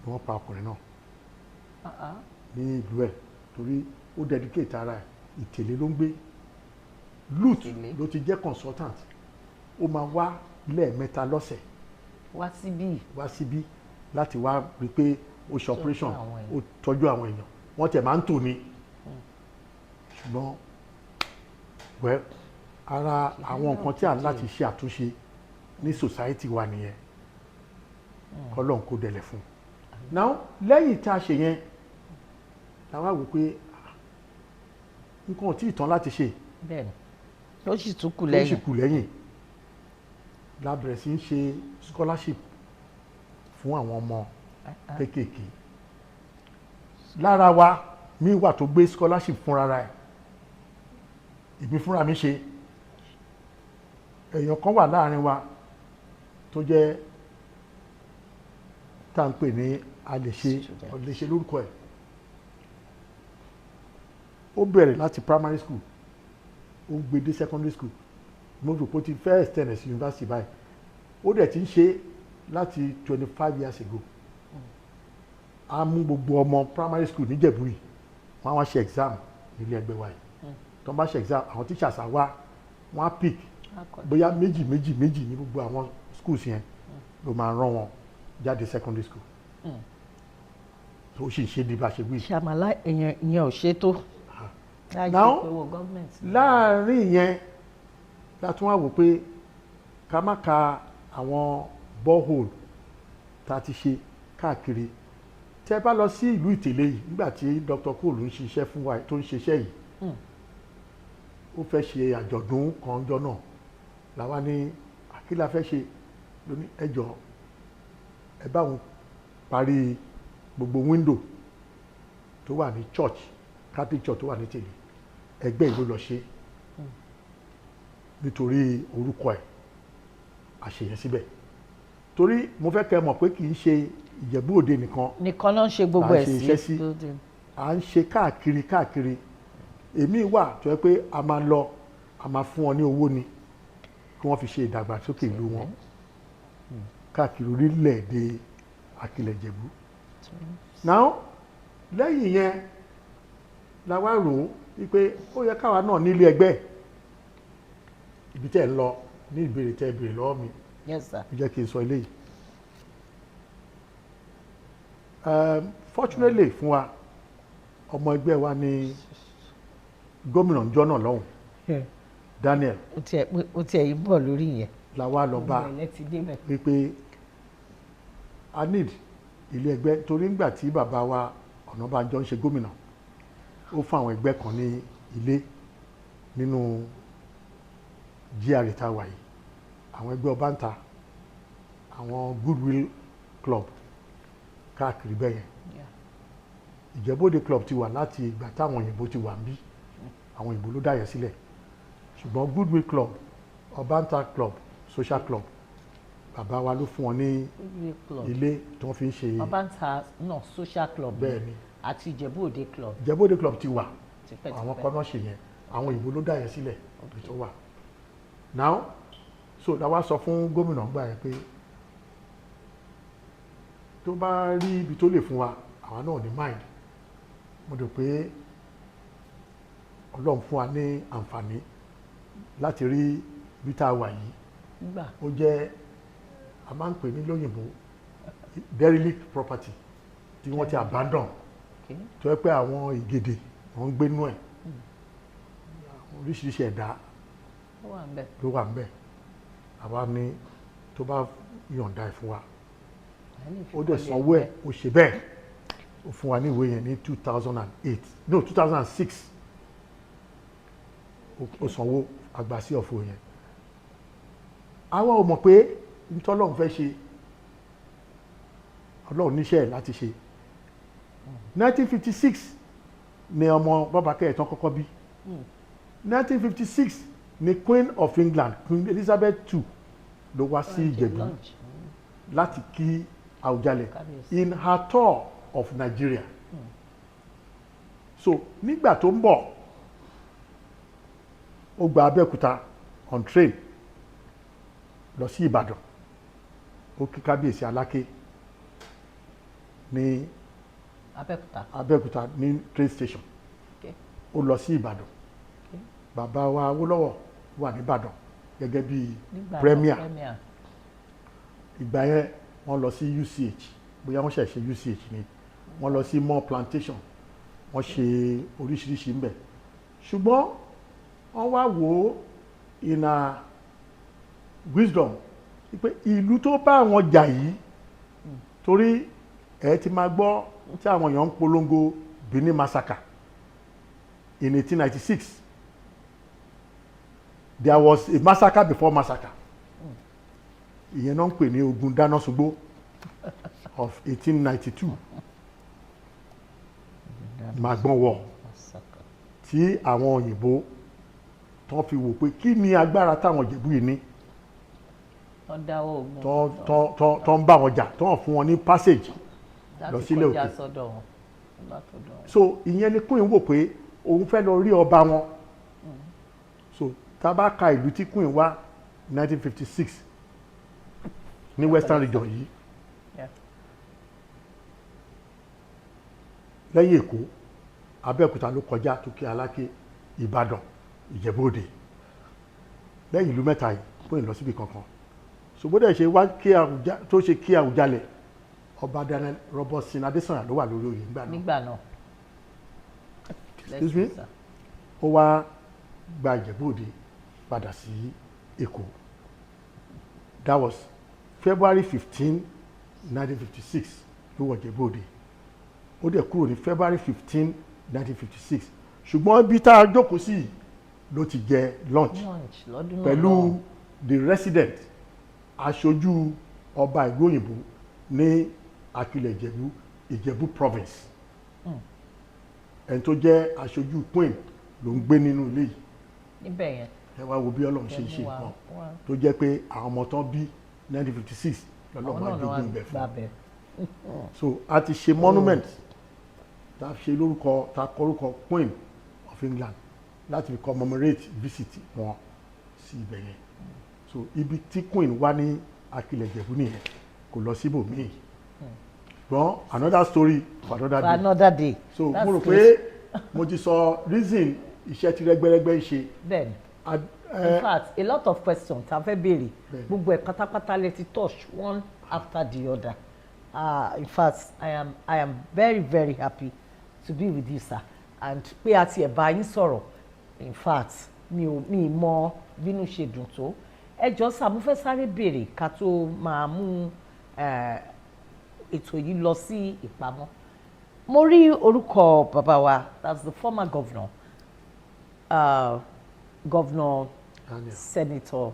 ni wọ́n pa ọkùnrin náà ní ìlú ẹ̀, torí ó dedicate ara ẹ̀. Ìtẹ̀lé ló ń gbé, LUTH Ìtẹ̀lé. ló ti jẹ́ consultant. Ó máa wá lẹ́ẹ̀mẹ́ta lọ́sẹ̀ Wá síbí. wá síbí láti wá rí i pé ó ṣe operation, àwọn èèyàn. ó tọ́jú àwọn èèyàn. Wọ́n tẹ̀ máa ń tò ní. Ṣùgbọ́n, well, ara àwọn nǹkan tí a ní láti ṣe àtúnṣe ní society wa nìyẹn, kọ́lọ́n kó dẹlẹ̀ fún un. Now, lẹ́yìn tá a ṣe yẹn, la wá wò pé, ah, nǹkan ò tí ì tán láti ṣe. Bẹ́ẹ̀ni, ó sì tún kù Tó sì lẹ́yìn. kù lẹ́yìn, la bẹ̀rẹ̀ sí í ṣe scholarship fún àwọn ọmọ kéékèèké. Lára wa mi wà tó gbé scholarship fúnra ẹ̀, èmi fúnra mi ṣe. Èèyàn kan wà láàrin wa tó jẹ́ tá à ń pè ní alèṣe. Student. Alèṣe lórúkọ ẹ̀. Ó bẹ̀rẹ̀ láti primary school, ó gbé dé secondary school. Mo rò pé ó ti fẹ́ extend ẹ̀ sí university báyìí. Ó dẹ̀ ti ń ṣe láti 25 years ago. A mú gbogbo ọmọ primary school níjẹ̀bú yìí, wọ́n á wá ṣe exam nílé ẹgbẹ́ wa yìí. Tó ń bá ṣe exam, àwọn teachers á wá, wọ́n á pick bóyá méjì méjì méjì ní gbogbo àwọn schools yẹn, ló máa rán wọn jáde secondary school. Tó sì ń ṣe bí bá ṣe wí. Ṣàmàlà èèyàn ìyẹn ò ṣe tó láì ṣe Now, pé owó gọ́ọ̀mẹ̀ntì. Láàárín yẹn la tún wá wò pé ká má ka àwọn borehole tá a ti ṣe káàkiri. Tẹ́ bá lọ sí ìlú Ìtẹ̀lé yìí, nígbà tí Dr. Cole ń ṣiṣẹ́ fún wa, tó ń ṣiṣẹ́ yìí, ó fẹ́ ṣe àjọ̀dún kan jọ náà, làwa ní kí la fẹ́ ṣe lóní ẹjọ́, ẹ bá wọn parí gbogbo window tó wà ní church, Catholic church tó wà ní Ìtẹ̀lé. Ẹgbẹ́ ìlú lọ ṣe nítorí orúkọ ẹ̀ àṣeyẹ síbẹ̀, torí mo fẹ́ kẹ́ mọ̀ pé kì í ṣe Ìjẹ̀bú Òde nìkan Nìkan ló ń ṣe gbogbo là ń ẹ̀ ṣe sí iṣẹ́ sí. Building. À ń ṣe káàkiri káàkiri. Èmi wà tó yẹ pé a máa lọ, a máa fún wọn ní owó ni kí wọ́n fi ṣe ìdàgbàsókè ìlú wọn káàkiri orílẹ̀-èdè Akilẹ̀ Ìjẹ̀bú. Now, lẹ́yìn yẹn la wá rò ó wípé ó yẹ káwa náà nílé ẹgbẹ́. Ibi tẹ́ ẹ̀ ń lọ ní ìbéèrè tẹ́ ẹ béèrè lọ́wọ́ mi, Yes, sir. ó jẹ́ kí n sọ eléyìí. Fortunately fún wa, ọmọ ẹgbẹ́ wa ní gómìnà njọ́ náà lọ́hùn, Daniel. Ó tiẹ̀ yìí bọ̀ lórí yẹn. La wá lọ bá Ilẹ̀ ti débẹ̀. wípé a need ilé ẹgbẹ́, torí ńgbà tí bàbá wa Ọ̀nàbànjọ ń ṣe gómìnà, ó fún àwọn ẹgbẹ́ kan ní ilé nínú GRA tá a wà yìí, àwọn ẹgbẹ́ Ọbàntà, àwọn Goodwill Club káàkiri bẹ́ẹ̀ yẹn. Ìjẹ̀bú-Òde Club ti wà láti ìgbà táwọn òyìnbó ti wà ń bí. Àwọn òyìnbó ló dá yẹn sílẹ̀, ṣùgbọ́n Goodwill Club, Ọbàntà Club, Social Club, bàbá wa ló fún wọn ní Goodwill Club, ilé tí wọ́n fi ń ṣe. Ọbàntà náà social club. Bẹ́ẹ̀ ni. Àti Ìjẹ̀bú Òde Club. Ìjẹ̀bú-Òde Club ti wà tipẹ́tipẹ́. Àwọn kan náà ṣe yẹn, àwọn òyìnbó ló dá yẹn sílẹ̀, ibi tó wà now. So la wá sọ fún gómìnà gbà yẹn pé tó bá rí ibi tó lè fún wa, àwa náà ní mind. Mo dò pé Ọlọ́run fún wa ní àǹfààní láti rí ibi tá a wà yìí. Gbà. Ó jẹ́, a máa ń pè ní lóyìnbó, derelict property tí wọ́n ti abandon, tó yẹ pé àwọn ìgèdè wọ́n ń gbé nú ẹ̀, oríṣiríṣi ẹ̀dá Ó wà ń bẹ̀. ló wà ń bẹ̀. Àwa ní tó bá yọ̀ǹda ẹ̀ fún wa, Ó dẹ̀ sanwó ẹ̀, ó ṣe bẹ́ẹ̀, ó fún wa ní ìwé yẹn ní 2008, no, 2006. Ó sanwó àgbà sí ọ̀fọ̀ yẹn. Àwa ò mọ̀ pé ntọ́lọ́run fẹ́ ṣe, Ọlọ́run níṣẹ́ ẹ̀ láti ṣe. 1956 ni ọmọ bàbá kẹ́ẹ̀tàn kọ́kọ́ bí. 1956 ni Queen of England, Queen Elizabeth II, ló wá sí Ìjẹ̀bú Lunch. láti kí Àwùjalẹ̀ Kábíyèsí. in her tour of Nigeria. So nígbà tó ń bọ̀, ó gba Abẹ́òkúta on train lọ sí Ìbàdàn. Ó kí Kábíyèsí Aláké ní Abẹ́òkúta. Abẹ́òkúta ní train station. Ó lọ sí Ìbàdàn. Bàbá wa Awólọ́wọ̀ wà nìbàdàn gẹ́gẹ́ bí Nígbà náà, premier. Premier. Ìgbà yẹn, wọ́n lọ sí UCH, bóyá wọ́n ṣẹ̀ ṣe UCH ni. Wọ́n lọ sí Moor Plantation, wọ́n ṣe oríṣiríṣi ńbẹ̀. Ṣùgbọ́n wọ́n wá wò ó in a wisdom pé ìlú tó bá àwọn jà yìí, torí ẹ ti máa gbọ́ tí àwọn èèyàn ń polongo Benin massacre in 1896. There was a massacre before massacre. Ìyẹn náà ń pè ní ogun dánásungbó of 1892, Magbon War, Massacre. tí àwọn òyìnbó tán fi wò pé kí ni agbára táwọn Ìjẹ̀bú yìí ní Wọ́n dáwọ́ ogun. tán ń bá wọn jà, tán fún wọn ní passage láti lọ sílé kọjá òkè. Sọ́dọ̀ wọn látọ̀dọ̀ wọn. So ìyẹn ni Queen wò pé òun fẹ́ lọ rí ọba wọn. So tá a bá ka ìlú tí Queen wá 1956 ní Western Region yìí, lẹ́yìn Èkó, Abẹ́òkúta ló kọjá tó kí Aláké, Ìbàdàn, Ìjẹ̀bú Òde. Lẹ́yìn ìlú mẹ́ta yìí, Queen lọ síbi kankan. So bó dẹ̀ ṣe wá kí Àwùjá tó ṣe kí Àwùjalẹ̀, Ọba Daniel Robertson Adésànyà ló wà lórí oyè nígbà náà. Nígbà náà. Excuse me? Sir. Ó wá gba Ìjẹ̀bú Òde padà sí Èkó. That was February 15, 1956 ló wọ Ìjẹ̀bú Òde. Ó dẹ̀ kúrò ní February 15, 1956. Ṣùgbọ́n ibi tá a jókòó sí yìí ló ti jẹ lunch Lunch lọ́dún náà pẹ̀lú lọ́hùn. the resident, aṣojú ọba ìlú òyìnbó ní Akilẹ̀ Ìjẹ̀bú, Ìjẹ̀bú province. Ẹni tó jẹ́ aṣojú queen ló ń gbé nínú ilé yìí. Níbẹ̀ yẹn. Ẹ wá wo bí Ọlọ́run ṣe ń ṣe Wá- nǹkan wá- tó jẹ́ pé àwọn ọmọ tán bí 1956 àwọn lọ́lọ́run wá náà náà wá jogún ibẹ̀ fún. gbàbẹ̀. So a ti ṣe monument tá a ṣe lórúkọ, tá a kọ orúkọ Queen of England láti fi commemorate visit wọn sí ibẹ̀ yẹn. So ibi tí queen wá ní Akilẹ̀ Ìjẹ̀bú nìyẹn, kò lọ síbòmíì. Gbọ́n, another story for another For day. another day. So That's mo rò good. pé mo ti sọ reason iṣẹ́ tí rẹ́gbẹ́rẹ́gbẹ́ ń ṣe. Bẹ́ẹ̀ni. In fact, a lot of questions tá a fẹ́ béèrè, Bẹ́ẹ̀ni. gbogbo ẹ̀ pátápátá lè ti touch one after the other. In fact, I am very, very happy to be with you, sir, and pé a tiẹ̀ bá yín sọ̀rọ̀. In fact, mi ò mi mọ bínú ṣe dùn tó. Ẹ jọ̀ọ́ sà, mo fẹ́ sáré béèrè ká tó máa mú ètò yìí lọ sí ìpamọ́. Mo rí orúkọ bàbá wa, that's the former governor, Governor Daniel. Senator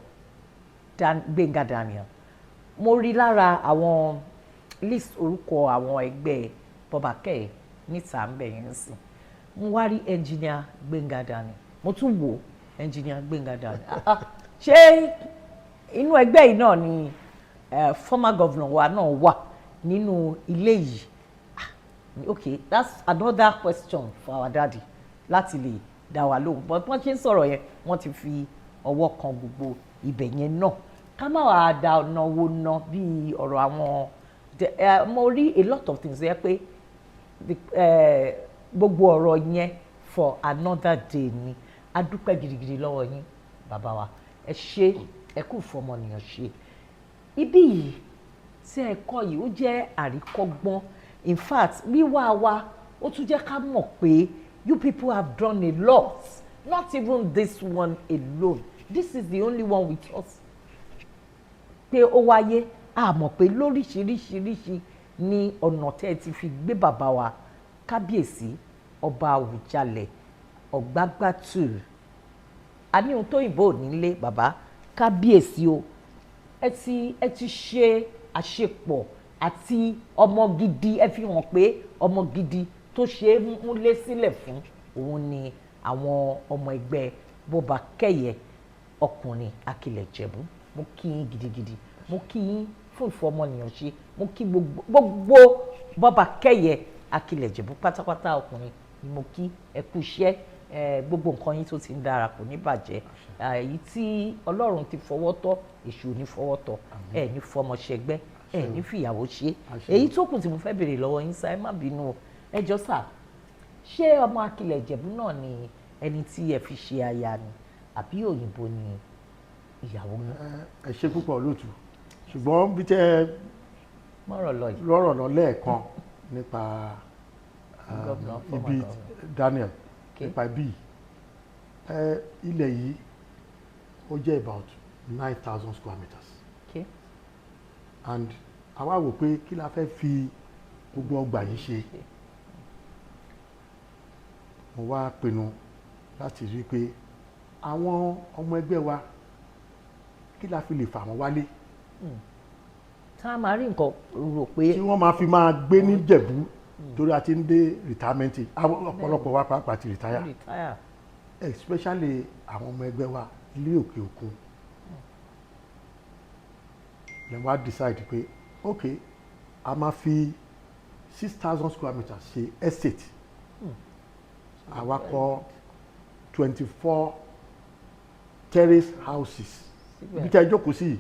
Gbenga Daniel. Mo rí lára àwọn list orúkọ àwọn ẹgbẹ́ Bọ́bákẹ́ níta ń bẹ̀ yẹn sìn. Mo wá rí Engineer Gbenga Daniel, mo tún wò Engineer Gbenga Daniel. Ah, ah, ṣé inú ẹgbẹ́ yìí náà ni former governor wa náà wà nínú ilé yìí? Ah, okay, that's another question for our daddy láti lè dá wa lóhùn. But wọ́n ṣe ń sọ̀rọ̀ yẹn, wọ́n ti fi ọwọ́ kan gbogbo ibẹ̀ yẹn náà. Ká má wàá da ọ̀nà wo ná bíi ọ̀rọ̀ àwọn mo rí a lot of things yẹ pé gbogbo ọ̀rọ̀ yẹn, for another day ni. A dúpẹ́ gidigidi lọ́wọ́ yín, bàbá wa. Ẹ ṣé, ẹ kú fọmọnìyàn ṣe. Ibí yìí tí ẹ kọ́ yìí, ó jẹ́ àríkọ́gbọ́n. In fact, wíwá wa, ó tún jẹ́ ká mọ̀ pé you people have done a lot, not even this one alone. This is the only one with us pé ó wáyé. A mọ̀ pé lóríṣiríṣiríṣi ní ọ̀nà tẹ́ ẹ ti fi gbé bàbá wa, Kábíyèsí Ọba Àwùjalẹ̀ Ọ̀gbágbátù. A ní ohun tó yìnbó ò nílé bàbá kábíyèsí o. Ẹ ti ṣe àṣepọ̀ àti ọmọ gidi. Ẹ fi hàn pé ọmọ gidi tó ṣe é múlé sílẹ̀ fún òun ni àwọn ọmọ ẹgbẹ́ Bọ́bakẹ́yẹ ọkùnrin Akilẹ̀ Ìjẹ̀bú. Mo kí yín gidigidi, mo kí yín fún ìfọmọnìyàn ṣe, mo kí gbogbo gbogbo Bọ́bakẹ́yẹ Akilẹ̀ Ìjẹ̀bú pátápátá ọkùnrin ni mo kí. Ẹ kú iṣẹ́ ẹ, gbogbo nǹkan yín tó ti ń dára kò ní bàjẹ́. Èyí tí Ọlọ́run ti fọwọ́ tọ́, èṣù ò ní fọwọ́ tọ́. Ẹ ní fọmọ ṣẹgbẹ́, ẹ ní fìyàwó ṣe. Àṣẹ. Èyí tó kù tí mo fẹ́ béèrè lọ́wọ́ yín sá, ẹ má bínú o, ẹ jọ̀ọ́ sà, ṣé ọmọ Akilẹ̀ Ìjẹ̀bú náà ni ẹni tí ẹ fi ṣe aya ni, àbí òyìnbó ni ìyàwó yín? Ẹ ṣe púpọ̀, olóòtú. Ṣùgbọ́n bí tẹ́ ẹ Mọ̀rọ̀ lọ yìí. lọ́rọ̀ lọ lẹ́ẹ̀kan nípa Governor, former ibi governor. Daniel, Okay. nípa ibi ẹ, ilẹ̀ yìí, ó jẹ́ about 9,000 square meters and àwa wò pé kí la fẹ́ fi gbogbo ọgbà yìí ṣe. Mo wá pinnu láti rí i pé àwọn ọmọ ẹgbẹ́ wa, kí la fi lè fà wọ́n wálé Tá a máa rí nǹkan rò pé tí wọ́n máa fi máa gbé ní Jẹ̀bú, torí a ti ń dé retirement. Àwọn ọ̀pọ̀lọpọ̀ wa pàápàá ti retire, retire. Especially àwọn ọmọ ẹgbẹ́ wa ilé òkè òkun. Lè wá decide pé ok, a máa fi 6,000 square meters ṣe estate. Àwa kọ́ 24 terrace houses. Síbẹ̀. Ibi tí a jókòó sí yìí,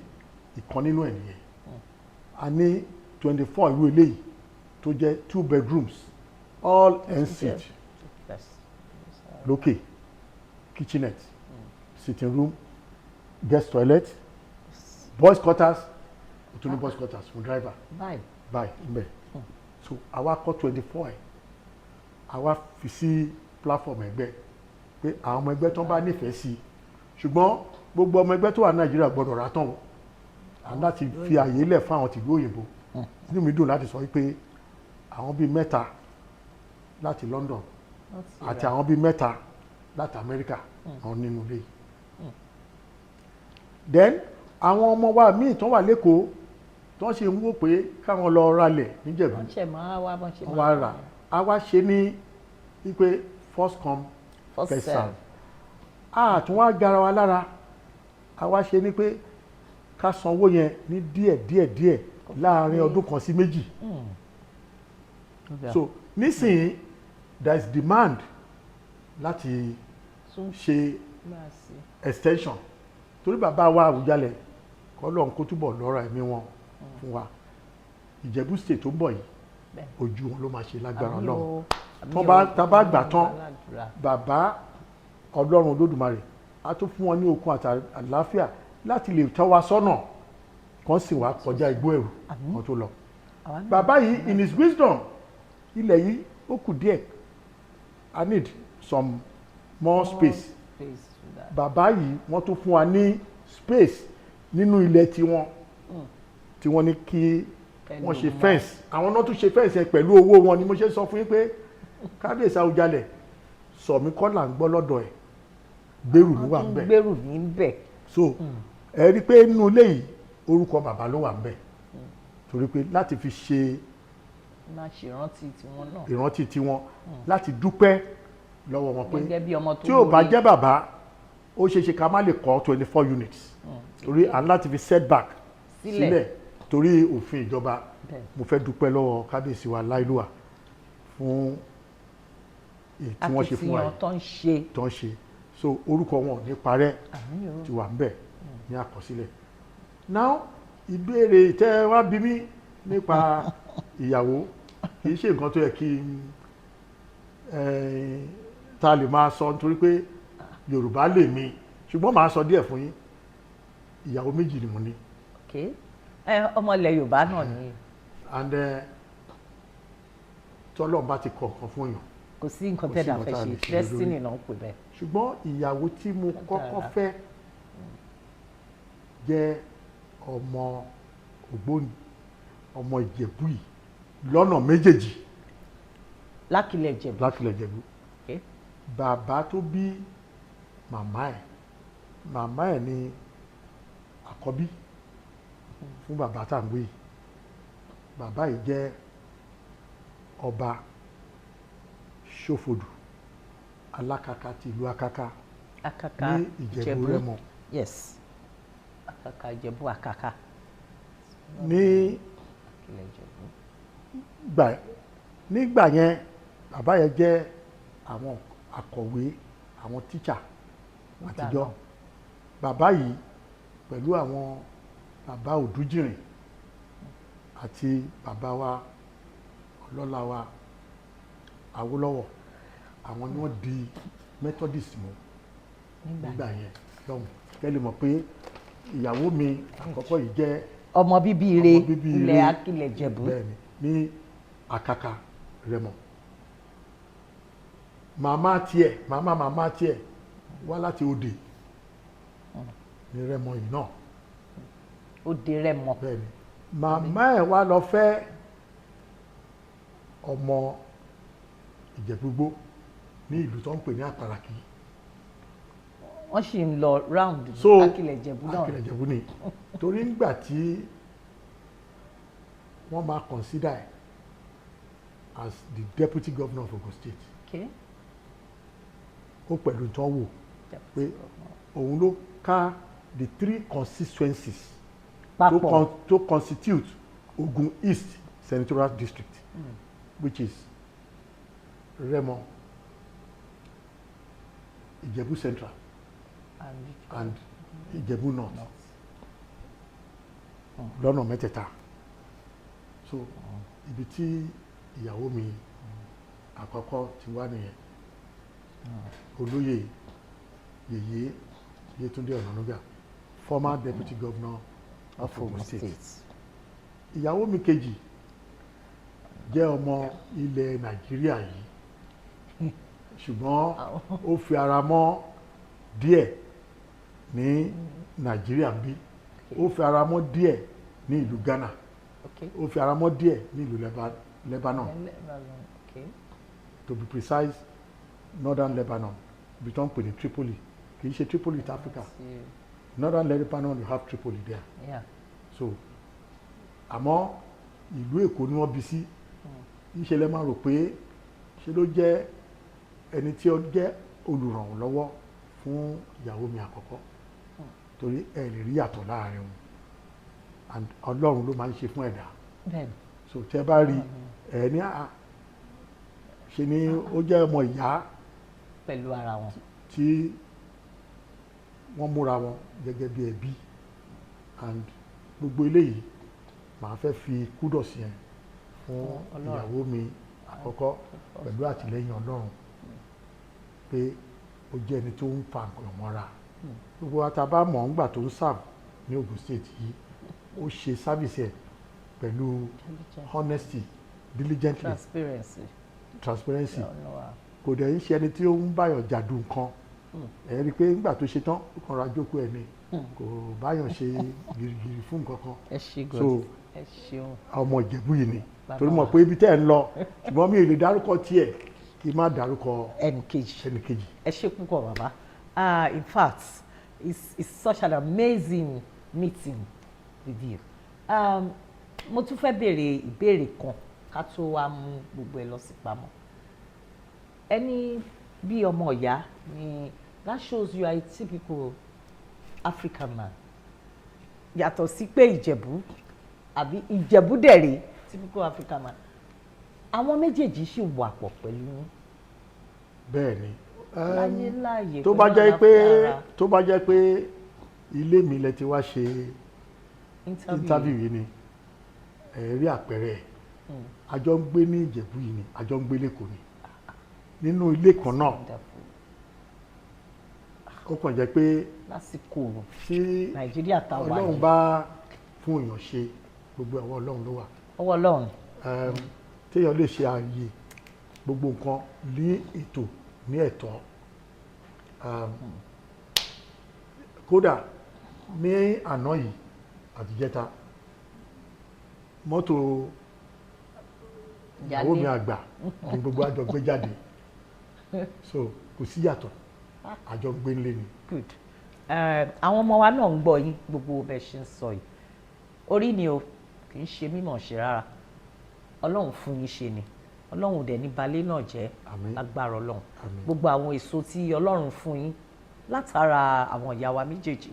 ìkan nínú ẹ̀ nìyẹn. A ní 24 irú eléyìí tó jẹ́ two bedrooms, all en suite. Lókè, kitchenette, sitting room, guest toilet, boys quarters. O tún ní boys quarters fún driver. Báyìí. Báyìí nbẹ. So àwa kọ́ 24 ẹ̀, àwa fi sí platform ẹgbẹ́ pé àwọn ọmọ ẹgbẹ́ tó ń bá nífẹ̀ẹ́ sí. Ṣùgbọ́n gbogbo ọmọ ẹgbẹ́ tó wà ní Nàìjíríà gbọ́dọ̀ rà tán o, à ń láti fi àyè lẹ̀ fún àwọn tìlú òyìnbó. Inú mi dùn láti sọ wípé àwọn bíi mẹ́ta láti London Wọ́n ti àti rà. àwọn bíi mẹ́ta láti Amẹ́ríkà, àwọn nínú ilé yìí. Then àwọn ọmọ wa míì tó wà lẹ́kọ̀ọ́ tó ń ṣe ń wò pé káwọn lọ ralẹ̀ níjẹ̀bú, Wọ́n ṣẹ̀ máa wá bọ́n ṣe wọ́n máa wá rà. Á wá ṣe ní wípé first come, first first serve. Serve. A tún wá gara wa lára, a wá ṣe ní pé ká sanwó yẹn ní díẹ̀ díẹ̀ díẹ̀ láàrin ọdún kan sí méjì. So nísìnyí, there is demand láti Tún ṣe máa sí. extension, torí bàbá wa Àwùjalẹ̀, kọ́lọ́n kó túbọ̀ lọ́ra ẹ̀mí wọn fún wa, Ìjẹ̀bú State tó ń bọ̀ yìí, ojú wọn ló máa ṣe lágbára Àmín Ọlọ́run. o, àmín Tó o, bá tá bá gbà tán, aládùúrà. bàbá Ọlọ́run Olódùmarè á tún fún wọn ní okun àti àlàáfíà láti lè tọ́ wa sọ́nà kan sì wá kọjá igbó ẹ̀rù Àmín. kan tó lọ. Àwa náà Bàbá yìí, in his wisdom, ilẹ̀ yìí ó kù díẹ̀, I need some more space. Space to that. Bàbá yìí, wọ́n tún fún wa ní space nínú ilẹ̀ tiwọn tí wọ́n ní kí wọ́n ṣe Pẹ̀lú wọn. fence. Àwọn náà tún ṣe fence yẹn pẹ̀lú owó wọn. Ni mo ṣe sọ fún yín pé Kábíyèsí Àwùjalẹ̀, sọ̀mí kọ́ là ń gbọ́ lọ́dọ̀ ẹ̀, gbèrú mi wà Wọ́n ń tún bẹ̀. gbèrú mi ń bẹ̀. So ẹ rí i pé nínú ilé yìí, orúkọ bàbá ló wà ń bẹ̀, torí pé láti fi ṣe Máa ṣèrántí tiwọn náà. ìrántí tiwọn, láti dúpẹ́ lọ́wọ́ wọn pé Gẹ́gẹ́ bí ọmọ tó tí ò bá lórí. jẹ́ bàbá, ó ṣeé ṣe ká má lè kọ́ 24 units, torí à ń láti fi setback Sílẹ̀. sílẹ̀ torí òfin ìjọba. Bẹ́ẹ̀. Mo fẹ́ dúpẹ́ lọ́wọ́ kábíyèsí wa láìlúwà fún èyí tí wọ́n ṣe fún wa Akitiyan yìí tó ń ṣe. tó ń ṣe. So orúkọ wọn ò ní parẹ́. Àmín o. Ti wà ń bẹ̀ ní àkọsílẹ̀. Now, ìbéèrè tẹ́ wá bí mi nípa ìyàwó, kì í ṣe nǹkan tó yẹ kí n ta lè máa sọ, nítorí pé Yorùbá lè mi, ṣùgbọ́n màá sọ díẹ̀ fún yín. Ìyàwó méjì ni mo ní. Ok, ẹ ọmọ ilẹ̀ Yorùbá náà ni. And tọ́lọ́run bá ti kọ nǹkan fún èèyàn, Kò sí nǹkan kò sí tẹ́lẹ̀ nǹkan fẹ́ tá a ṣe. lè ṣe lórí. Destiny náà ń pè bẹ́ẹ̀. Ṣùgbọ́n ìyàwó tí mo kọ́kọ́ Kádàrá. fẹ́ jẹ́ ọmọ Ògbóni ọmọ Ìjẹ̀bú yìí lọ́nà méjèèjì. Lákìlẹ̀ Ìjẹ̀bú. Lákìlẹ̀ Ìjẹ̀bú. Bàbá tó bí màmá ẹ̀, màmá ẹ̀ ní àkọ́bí fún bàbá tá à ń wí yìí. Bàbá yìí jẹ́ Ọba Ṣòfodù Alákàkà ti ìlú Akaka Akaka. ní Ìjẹ̀bú Rẹ́mọ. Yes, Akaka, Ìjẹ̀bú, Akaka. Ní Lákìlẹ̀ Ìjẹ̀bú. Gbà nígbà yẹn, bàbá yẹn jẹ́ àwọn akọ̀wé, àwọn tíṣà Nígbà àtijọ́. náà. Bàbá yìí pẹ̀lú àwọn bàbá Òdújìrìn àti bàbá wa ọlọ́lá wa Awólọ́wọ̀, àwọn ni wọ́n di Methodist mú nígbà nígbà yẹn lọ́hùn. Kẹ́ lè mọ̀ pé ìyàwó mi àkọ́kọ́ yìí jẹ́ ọmọ bíbí ire ọmọ bíbí ire. Ilẹ̀ Akilẹ̀ Ìjẹ̀bú. Bẹ́ẹ̀ni, ní Àkàkà Rẹ́mọ. Màmá tiẹ̀, màmá tiẹ̀ wá láti Òde ní Rẹ́mọ yìí náà. Òde Rẹ́mọ. Bẹ́ẹ̀ni, màmá ẹ̀ wá lọ fẹ́ ọmọ Ìjẹ̀búgbó ní ìlú tó ń pè ní Àpàràkì. Wọ́n sì ń lọ round. So Akilẹ̀ Ìjẹ̀bú náà. Akilẹ̀ Ìjẹ̀bú ni, torí ńgbà tí wọ́n máa consider ẹ̀ as the deputy governor of Ogun State, ó pẹ̀lú tó ń wò pé òun ló ká the three constituencies to, papọ̀ to constitute Ogun East Senatorial District, which is Remo, Ijebu Central and Ijebu North, lọ́nà mẹ́tẹ̀ẹ̀ta. So ibi tí ìyàwó mi àkọ́kọ́ ti wá nìyẹn, Olóyè Yèyé Yétúndé Ọ̀nànúgà, former deputy governor of Ogun State. Ìyàwó mi kejì jẹ́ ọmọ ilẹ̀ Nàìjíríà yìí, ṣùgbọ́n ó fi ara mọ́ díẹ̀ ní Nàìjíríà bí, ó fi ara mọ́ díẹ̀ ní ìlú Ghana, ó fi ara mọ́ díẹ̀ ní ìlú Lebanon. To be precise, northern Lebanon, ibi tó ń pè ní Tripoli. Kì í ṣe Tripoli ti Africa, northern Lebanon. You have Tripoli there. So àmọ́ ìlú Èkó ni wọ́n bí sí. Ìṣẹ̀lẹ̀ máa rò pé ṣe ló jẹ́ ẹni tí ó jẹ́ olùrànlọ́wọ́ fún ìyàwó mi àkọ́kọ́, torí ẹ lè rí yàtọ̀ láàrin wọn, and Ọlọ́run ló máa ń ṣe fún ẹ̀dá. So tẹ́ bá rí ẹ ní à ṣe ni ó jẹ́ ọmọ ìyá pẹ̀lú ara wọn. Tí wọ́n múra wọn gẹ́gẹ́ bí ẹbí, and gbogbo eléyìí, màá fẹ́ fi kudos yẹn fún Ọlọ́run. ìyàwó mi àkọ́kọ́ pẹ̀lú àtìlẹ́yìn Ọlọ́run, pé ó jẹ́ ẹni tó ń fa nǹkan mọ́ra. Gbogbo wa tá a bá mọ̀ ńgbà tó ń serve ní Ogun State yìí, ó ṣe service ẹ̀ pẹ̀lú honesty, diligently, transparency. Transparency. Ọ̀nà wa. Kò dẹ̀ ń ṣe ẹni tí ó ń báyọ̀ jàdù nǹkan. Ẹ rí i pé nígbà tó ṣe tán, ó kàn ra jókòó ẹ̀ ni, kò báyọ̀ ṣe gìrìgìrì fún nǹkan kan. Ẹ ṣe So gan, ẹ ṣeun. ọmọ Ìjẹ̀bú yìí ni. Bàbá Torí mọ̀ wa. pé ibi tẹ́ ẹ̀ ń lọ, ṣùgbọ́n mi ò lè dárúkọ tiẹ̀ kí n má dárúkọ ẹnì kejì. Ẹnì kejì. Ẹ ṣé púpọ̀, bàbá. In fact, it's such an amazing meeting with you. Mo tún fẹ́ béèrè ìbéèrè kan ká tó wá mú gbogbo ẹ lọ sí pamọ́. Ẹni bí ọmọ ìyá ni, that shows you are a typical African man, yàtọ̀ sí pé Ìjẹ̀bú àbí Ìjẹ̀bú dẹ̀rẹ̀, typical African man. Àwọn méjèèjì sì wà pọ̀ pẹ̀lú yín Bẹ́ẹ̀ ni. láyé láàyè Tó bá pẹ̀lú jẹ́ pé àlàáfíà ara. Tó bá jẹ́ pé ilé mi lẹ ti wá ṣe interview. Interview yìí ni ẹ rí àpẹẹrẹ ẹ̀. A jọ ń gbé ní Ìjẹ̀bú yìí ni, a jọ ń gbé lẹ́kọ̀ọ́ ni, nínú ilé kan náà. Wonderful. Ó kàn jẹ́ pé lásìkò tí Nàìjíríà tá a wà Ọlọ́run yìí, bá fún èèyàn ṣe, gbogbo ọwọ́ Ọlọ́run ló wà. Ọwọ́ Ọlọ́run. Téèyàn lè ṣe ààyè gbogbo nǹkan ní ètò ní ẹ̀tọ́. Kódà ní àná yìí àtijẹ́ta Mọ́tò ìyàwó mi àgbà ní gbogbo àjọ gbé jáde, so kò sí yàtọ̀, àjọ gbé ńlé ni. Good. Àwọn ọmọ wa náà ń gbọ́ yín, gbogbo bẹ́ẹ̀ ṣe ń sọ yìí. Orí ni o, kì í ṣe mímọ̀ ṣe rárá. Ọlọ́run fún yín ṣe ni. Ọlọ́run ò dẹ̀ ní balẹ̀ náà jẹ́. Àmín. Lágbára Ọlọ́run. Àmín. Gbogbo àwọn èso tí Ọlọ́run fún yín látara àwọn ìyá wa méjèèjì,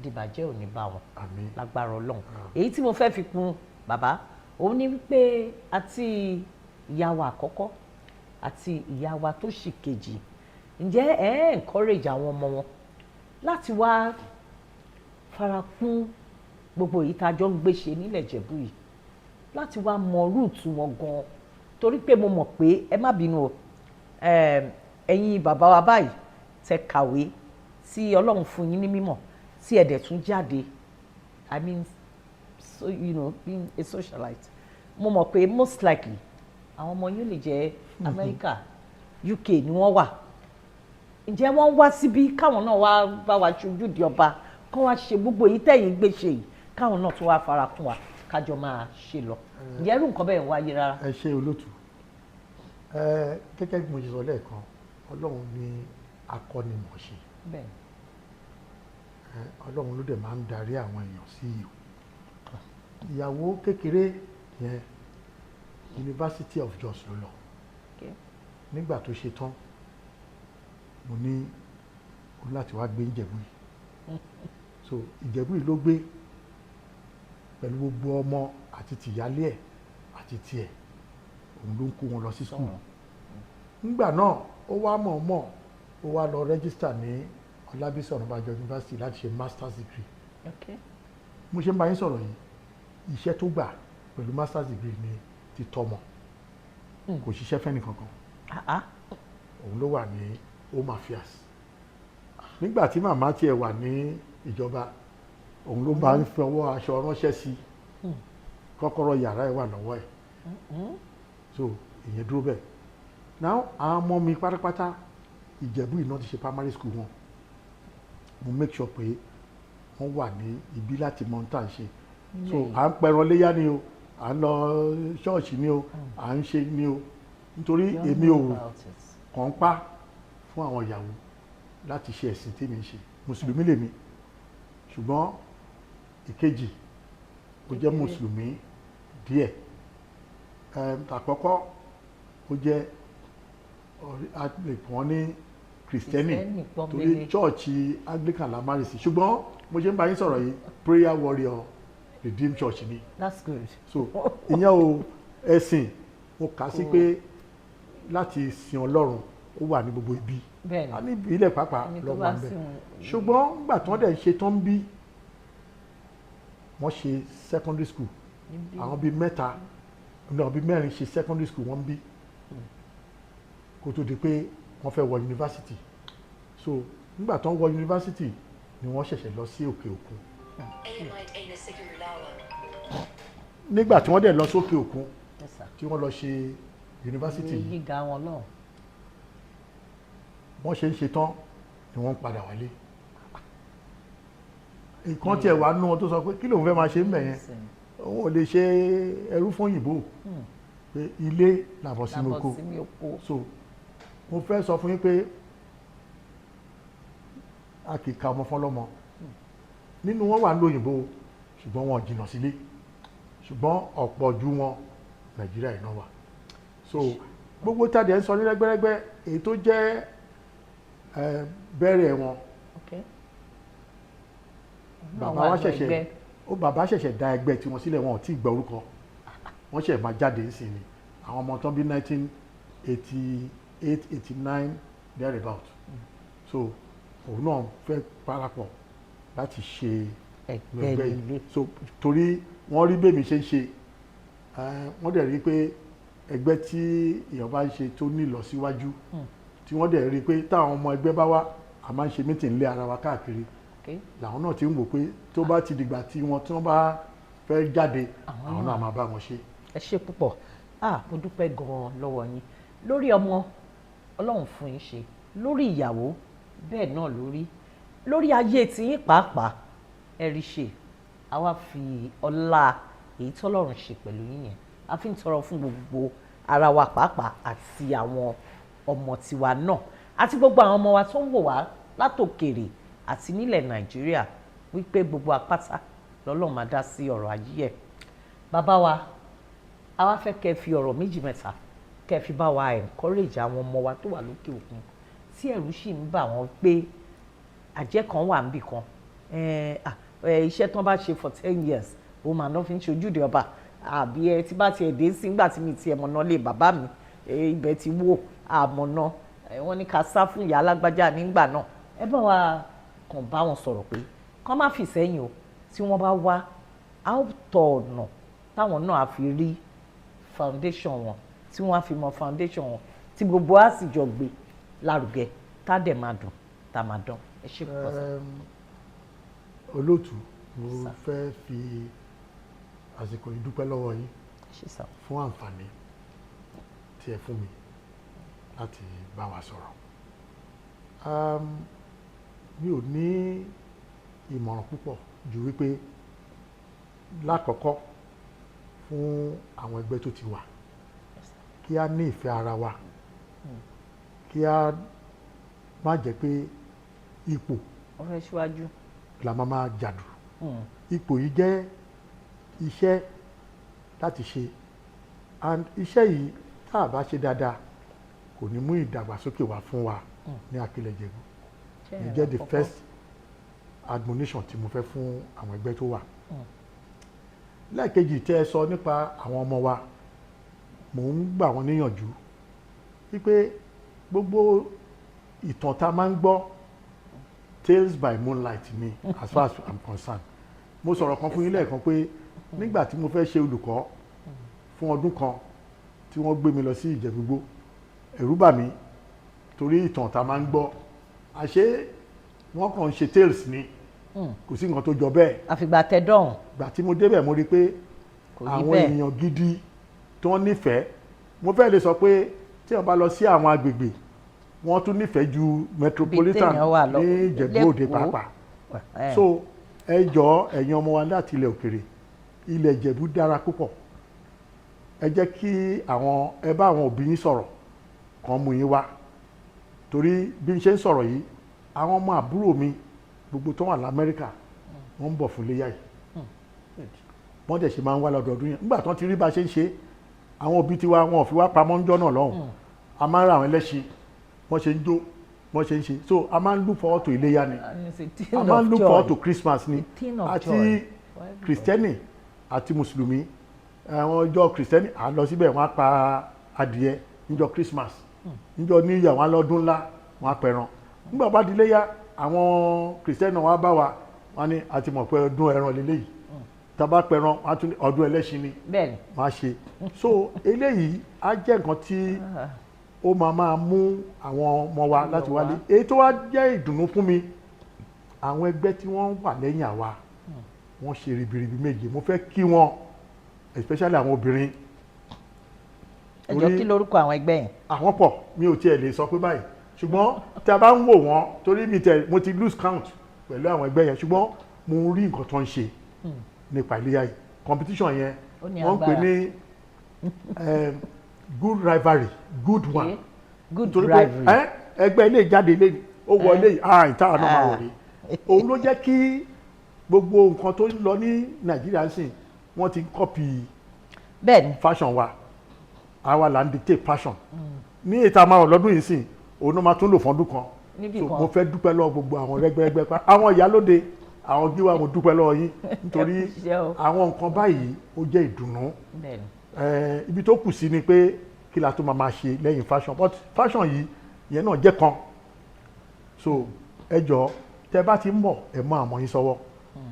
dìbàjẹ́ ò ní bá wọn. Àmín. Lágbára Ọlọ́run. Èyí tí mo fẹ́ fi kún, bàbá, òun ni wípé àti ìyá wa àkọ́kọ́ àti ìyá wa tó ṣì kejì, ǹjẹ́ ẹ encourage àwọn ọmọ wọn láti wá farakún gbogbo èyí tá a jọ ń gbé ṣe nílẹ̀ Ìjẹ̀bú yìí, láti wá mọ root wọn gan? Torí pé mo mọ̀ pé, ẹ má bínú o, ẹ̀yin bàbá wa báyìí tẹ kàwé, tí Ọlọ́run fún yín ní mímọ̀, tí ẹ dẹ̀ tún jáde, I mean, so being a socialite, mo mọ̀ pé most likely àwọn ọmọ yín lè jẹ́ Amẹ́ríkà, UK ni wọ́n wà. Ǹjẹ́ wọ́n wá síbí káwọn náà wá bá wa ṣojú di ọba, kán wá ṣe gbogbo èyí tẹ̀yìn gbé ṣe yìí, káwọn náà tún wá fara kún wa, kájọ máa ṣe lọ? Ǹjẹ́ irú nǹkan bẹ́ẹ̀ ń wáyé rárá? Ẹ ṣe, olótù. Ẹ gẹ́gẹ́ bí mo ṣe sọ lẹ́ẹ̀kan, Ọlọ́run ní akọ́nimọ̀ọ́ṣe. Ẹ, Ọlọ́run ló dẹ̀ máa ń darí àwọn èèyàn sí ihò. Ìyàwó kékeré yẹn, University of Jos ló lọ. Nígbà tó ṣe tán, mo ní o láti wá gbé Ìjẹ̀bú yìí. So Ìjẹ̀bú yìí ló gbé pẹ̀lú gbogbo ọmọ àti tìyálé ẹ̀ àti tiẹ̀. Òun ló ń kó wọn lọ sí school. Nígbà náà, ó wá mọ̀ọ́mọ̀, ó wá lọ register ní Ọlábísí Ọ̀nàbànjọ University láti ṣe masters degree. Mo ṣe ń bá yín sọ̀rọ̀ yìí, iṣẹ́ tó gbà pẹ̀lú masters degree ni ti tọ́mọ. Kò ṣiṣẹ́ fẹ́ni kankan. Ah, ah. Òun ló wà ní Home Affairs. Nígbà tí màmá tiẹ̀ wà ní ìjọba, òun ló bá ń fọwọ́ aṣọ ránṣẹ́ sí. Kọ́kọ́rọ́ yàrá ẹ̀ wà lọ́wọ́ ẹ̀. So ìyẹn dúró bẹ́ẹ̀. Now, àwọn ọmọ mi pátápátá, Ìjẹ̀bú iná ti ṣe primary school wọn. Mo make sure pé wọ́n wà ní ibi láti mọ ohun tá à ń ṣe. So à ń pẹran léyà ni o, à ń lọ ṣọ́ọ̀ṣì ni o, à ń ṣe ni o, nítorí You èmi know ò about it. kàn ń pa fún àwọn ìyàwó láti ṣe ẹ̀sìn tí mi ń ṣe. Mùsùlùmí lèmi, ṣùgbọ́n ìkejì ó jẹ́ mùsùlùmí díẹ̀. Àkọ́kọ́ ó jẹ́ a lè pè wọ́n ní kìrìsìtẹ́nì, Kìrìsìtẹ́nì torí pọ́nbélé. Chọ́ọ̀chì Anglican la marry sí, ṣùgbọ́n mo ṣe ń bá yín sọ̀rọ̀ yìí, prayer warrior Redeemed Church ni. That's good. So ìyẹn o, ẹ̀sìn mo kà á sí pé láti sin Ọlọ́run, ó wà ní gbogbo ibi. A ní ìbílẹ̀ pàápàá Ẹni tó lọ́wọ́ bá ń bẹ̀. sìn wọn- Ṣùgbọ́n nígbà tí wọ́n dẹ̀ ṣe tán, bí wọ́n ṣe secondary school, Níbí. àwọn bíi mẹ́ta náà, bíi mẹ́rin ṣe secondary school wọ́n bí kó tó di pé wọ́n fẹ́ wọ yunifásitì. So nígbà tí wọ́n wọ yunifásitì ni wọ́n ṣẹ̀ṣẹ̀ lọ sí òkè òkun. Nígbà tí wọ́n dẹ̀ lọ sókè òkun, Yes, sir. tí wọ́n lọ ṣe yunifásitì Ní yìí, gíga wọn náà. Wọ́n ṣe ń ṣe tán ni wọ́n ń padà wálé. Nǹkan tiẹ̀ wá nú wọn tó sọ pé kí lòun fẹ́ máa ṣe ń bẹ̀ yẹn, òun ò lè ṣe ẹrú fún òyìnbó, pé ilé làbọ̀ sínú Làbọ̀ oko. sí oko. So mo fẹ́ sọ fún yín pé a kì í ka ọmọ fọlọ́mọ. Nínú wọn wà ní òyìnbó, ṣùgbọ́n wọn ò jìnnà sílé, ṣùgbọ́n ọ̀pọ̀ ju wọn, Nàìjíríà yìí náà wà. So gbogbo tàdé ń sọ ní rẹ́gbẹ́rẹ́gbẹ́, èyí tó jẹ́ bẹ̀rẹ̀ wọn, bàbá wa ṣẹ̀ṣẹ̀ ó bàbá ṣẹ̀ṣẹ̀ dá ẹgbẹ́ tiwọn sílẹ̀, wọn ò tí ì gba orúkọ, wọ́n ṣẹ̀ máa jáde ń sìn ni. Àwọn ọmọ tán bí 1988, 89 thereabout. So òun náà fẹ́ parapọ̀ láti ṣe ẹgbẹ́ ẹgbẹ́ nílé. yìí. So torí wọ́n rí bẹ́ẹ̀ mi ṣe ń ṣe, wọ́n dẹ̀ rí pé ẹgbẹ́ tí èèyàn bá ń ṣe tó ní ìlọsíwájú, tí wọ́n dẹ̀ rí pé táwọn ọmọ ẹgbẹ́ bá wá, a máa ń ṣe meeting lé ara wa káàkiri, làwọn náà ti ń wò pé tó bá ti dìgbà tí wọ́n bá fẹ́ jáde, àwọn náà máa bá wọn ṣe. Ẹ ṣe púpọ̀. Ah, mo dúpẹ́ gan-an lọ́wọ́ yín. Lórí ọmọ, Ọlọ́run fún yín ṣe. Lórí ìyàwó, bẹ́ẹ̀ náà lórí. Lórí ayé tiyín pàápàá, ẹ rí ṣe. Àwa fi ọlá Èyí tọ́lọ́run ṣe pẹ̀lú yín yẹn, a fi ń tọrọ fún gbogbo ara wa pàápàá àti àwọn ọmọ tiwa náà àti gbogbo àwọn ọmọ wa tó ń wò wá látòkèrè àti nílẹ̀ Nàìjíríà wípé gbogbo apáta lọ́lọ́run máa dá sí ọ̀rọ̀ ayé ẹ̀. Bàbá wa, a wá fẹ́ kẹ́ fi ọ̀rọ̀ méjì mẹ́ta kẹ́ fi bá wa encourage àwọn ọmọ wa tó wà lókè òkun tí ẹ̀rù sì ń bà wọ́n pé àjẹ́ kan wà níbì kan, iṣẹ́ tán bá ṣe for 10 years, ó máa ná fi ń ṣe ojúde ọba, àbí ẹ tí bá tiẹ̀ dé sí nígbà tí mi tiẹ̀ mọ̀nà lé bàbá mi, ibẹ̀ ti wò àmọ̀nà, wọ́n ní ká sá fún ìyá alágbájá nígbà náà. Ẹ bá wa kàn bá wọn sọ̀rọ̀ pé kán má fi sẹ́yìn o. Tí wọ́n bá wá, á ó tọ ọ̀nà táwọn náà á fi rí foundation wọn, tí wọ́n á fi mọ foundation wọn, tí gbogbo á sì jọ gbé lárugẹ, tá dẹ̀ máa dùn, tá máa dán. Ẹ ṣe púpọ̀ sí. Olóòtú, mo fẹ́ fi àsìkò yìí dúpẹ́ lọ́wọ́ yín Ẹ ṣé sir. fún àǹfààní tí ẹ fún mi láti bá wa sọ̀rọ̀. Mi ò ní ìmọ̀ràn púpọ̀ ju wípé lákọ̀ọ́kọ́, fún àwọn ẹgbẹ́ tó ti wà, kí a ní ìfẹ́ ara wa, kí a má jẹ́ pé ipò Ọ̀rẹ́ síwájú. la máa máa jàdù. Ipò yìí jẹ́ iṣẹ́ láti ṣe, and iṣẹ́ yìí, tá a bá ṣe dáadáa, kò ní mú ìdàgbàsókè wá fún wa ní Akilẹ̀ Ìjẹ̀bú. Ìyẹn jẹ́ the first admonition tí mo fẹ́ fún àwọn ẹgbẹ́ tó wà. Lẹ́ẹ̀kejì tẹ́ ẹ sọ nípa àwọn ọmọ wa, mò ń gbà wọ́n níyànjú wípé gbogbo ìtàn tá a máa ń gbọ́, tales by moonlight ni as far as I'm concerned. Mo sọ̀rọ̀ kan fún yín lẹ́ẹ̀kan pé nígbà tí mo fẹ́ ṣe olùkọ́ fún ọdún kan, tí wọ́n gbé mi lọ sí Ìjẹ̀bú-Igbó, ẹ̀rù bà mí torí ìtàn tá a máa ń gbọ́, àṣé wọ́n kàn ń ṣe tales ni, kò sí nǹkan tó jọ bẹ́ẹ̀. Àfìgbà tẹ dọ̀hùn. Gbà tí mo débẹ̀, mo rí i pé Kò rí àwọn bẹ́ẹ̀. èèyàn gidi tí wọ́n nífẹ̀ẹ́, mo fẹ́ lè sọ pé tí wọ́n bá lọ sí àwọn agbègbè, wọ́n tún nífẹ̀ẹ́ ju metropolitan téèyàn wà lọ ní Ìjẹ̀bú Òde l'Ékòó. pàápàá. So ẹ jọ̀ọ́, ẹ̀yin ọmọ wa láti ilẹ̀ òkèrè, ilẹ̀ Ìjẹ̀bú dára púpọ̀. Ẹ jẹ́ kí àwọn ẹ bá àwọn òbí yín sọ̀rọ̀ kàn mú yín wá, torí bí n ṣe ń sọ̀rọ̀ yìí, àwọn ọmọ àbúrò mi gbogbo tó wà lamẹ́ríkà, wọ́n ń bọ̀ fún iléyà yìí. Wọ́n dẹ̀ ṣe máa ń wá lọ́dọọdún yẹn. Nígbà tó ti rí bá a ṣe ń ṣe, àwọn òbí tiwa wọn ò fi wá pamọ́ ńjọ́ náà lọ́hùn. A máa ń ra àwọn ẹlẹ́ṣin, wọ́n ṣe ń jó, wọ́n ṣe ń ṣe. So a máa ń look forward to iléyà ni, a máa ń look forward to Christmas ni, àti Kristẹni àti Mùsùlùmí. Àwọn ọjọ́ Kristẹni, à ń lọ síbẹ̀, wọ́n á pa adìyẹ níjọ́ Christmas, níjọ́ New Year, wọ́n á lọ́dún ńlá, wọ́n á pẹran. Nígbà bá di iléyà, àwọn Kristẹni náà wọ́n á bá wa, wọ́n á ní àti mọ̀ pé ọdún ẹran lélẹ́yìí. Tá a bá pẹran, wọ́n á tún ní ọdún ẹlẹ́ṣin ni. Wọ́n á ṣe. So eléyìí á jẹ́ nǹkan tí ó máa máa mú àwọn ọmọ wa láti wálé. Èyí tó wá jẹ́ ìdùnnú fún mi, àwọn ẹgbẹ́ tí wọ́n wà lẹ́yìn àwa, wọ́n ṣe ribiribi méje. Mo fẹ́ kí wọn, especially àwọn obìnrin. Ẹ jọ, kí lorúkọ àwọn ẹgbẹ́ yẹn? Àwọn pọ̀, mi ò tiẹ̀ lè sọ pé báyìí, ṣùgbọ́n tí a bá ń wò wọ́n, torí mi tẹ̀ mo ti lose count pẹ̀lú àwọn ẹgbẹ́ yẹn, ṣùgbọ́n mo ń rí nǹkan tó ń ṣe nípa iléyà yìí, competition yẹn, Ó ní wọ́n ń pè agbára. ní good rivalry, good one. Okay. Good Torí pé rivalry. Ẹgbẹ́ ilé ìjáde ilé ó wọ ilé yìí, ah, ìta náà máa wọlé. Òun ló jẹ́ kí gbogbo nǹkan tó ń lọ ní Nàìjíríà ń sìn, wọ́n ti ń copy fashion wa. Àwa là ń dictate fashion ní ìta máa wọ̀ lọ́dún yìí sìn, òun ló máa tún lò fọ́dún kan. Níbì So kan. mo fẹ́ dúpẹ́ lọ́wọ́ gbogbo àwọn rẹ́gbẹ́rẹ́gbẹ́ pa, àwọn ìyálóde, àwọn gíwá, mo dúpẹ́ lọ́wọ́ yín nítorí Ẹ kú iṣẹ́ o. àwọn nǹkan báyìí, ó jẹ́ ìdùnnú. Ibi tó kù sí ni pé kí la tó máa máa ṣe lẹ́yìn fashion, but fashion yìí, ìyẹn náà jẹ́ kan. So ẹ jọ̀ọ́, tẹ bá ti ń bọ̀, ẹ mú àmọ́ yín sọ́wọ́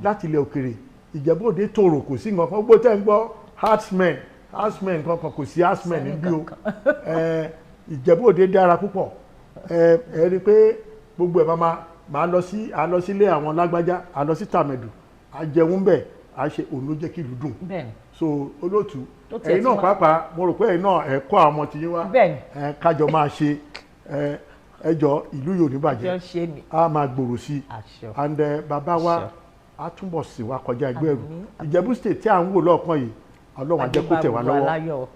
láti ilẹ̀ òkèrè. Ìjẹ̀bú Òde tòrò, kò sí nǹkan kan. Gbogbo tẹ́ ń gbọ́ herdsmen, herdsmen kankan, kò sí herdsmen níbí o. Ìjẹ̀bú Òde dára púpọ̀. Ẹ ẹ rí i pé gbogbo ẹ̀ máa máa lọ sí, à lọ sílé àwọn lágbájá, à lọ sí tàmẹ̀dù, à jẹun bẹ̀, à ṣe. Òun ló jẹ́ kí ìlú dùn. So olóòtú, Tó tiẹ̀ ẹ̀yin ti náà pàápàá, mo rò pé ẹ̀yin náà ẹ̀ kọ́ àwọn ọmọ tiyín wá. Ẹ̀ kájọ máa ṣe. Ẹ ẹ jọ, ìlú yóò ní Jọ bàjẹ́, ṣe ni. A máa gbòòrò sí i. Àṣẹ. And bàbá wa Àṣẹ. Á túnbọ̀ sí wa kọjá ẹgbẹ́ ẹ̀rù. Àmín. Ìjẹ̀bú State tí à ń wò lọ́ọ̀kan yìí, Ọlọ́run á jẹ́ kó tẹ̀ wá Adébá lọ́wọ́ aláyọ̀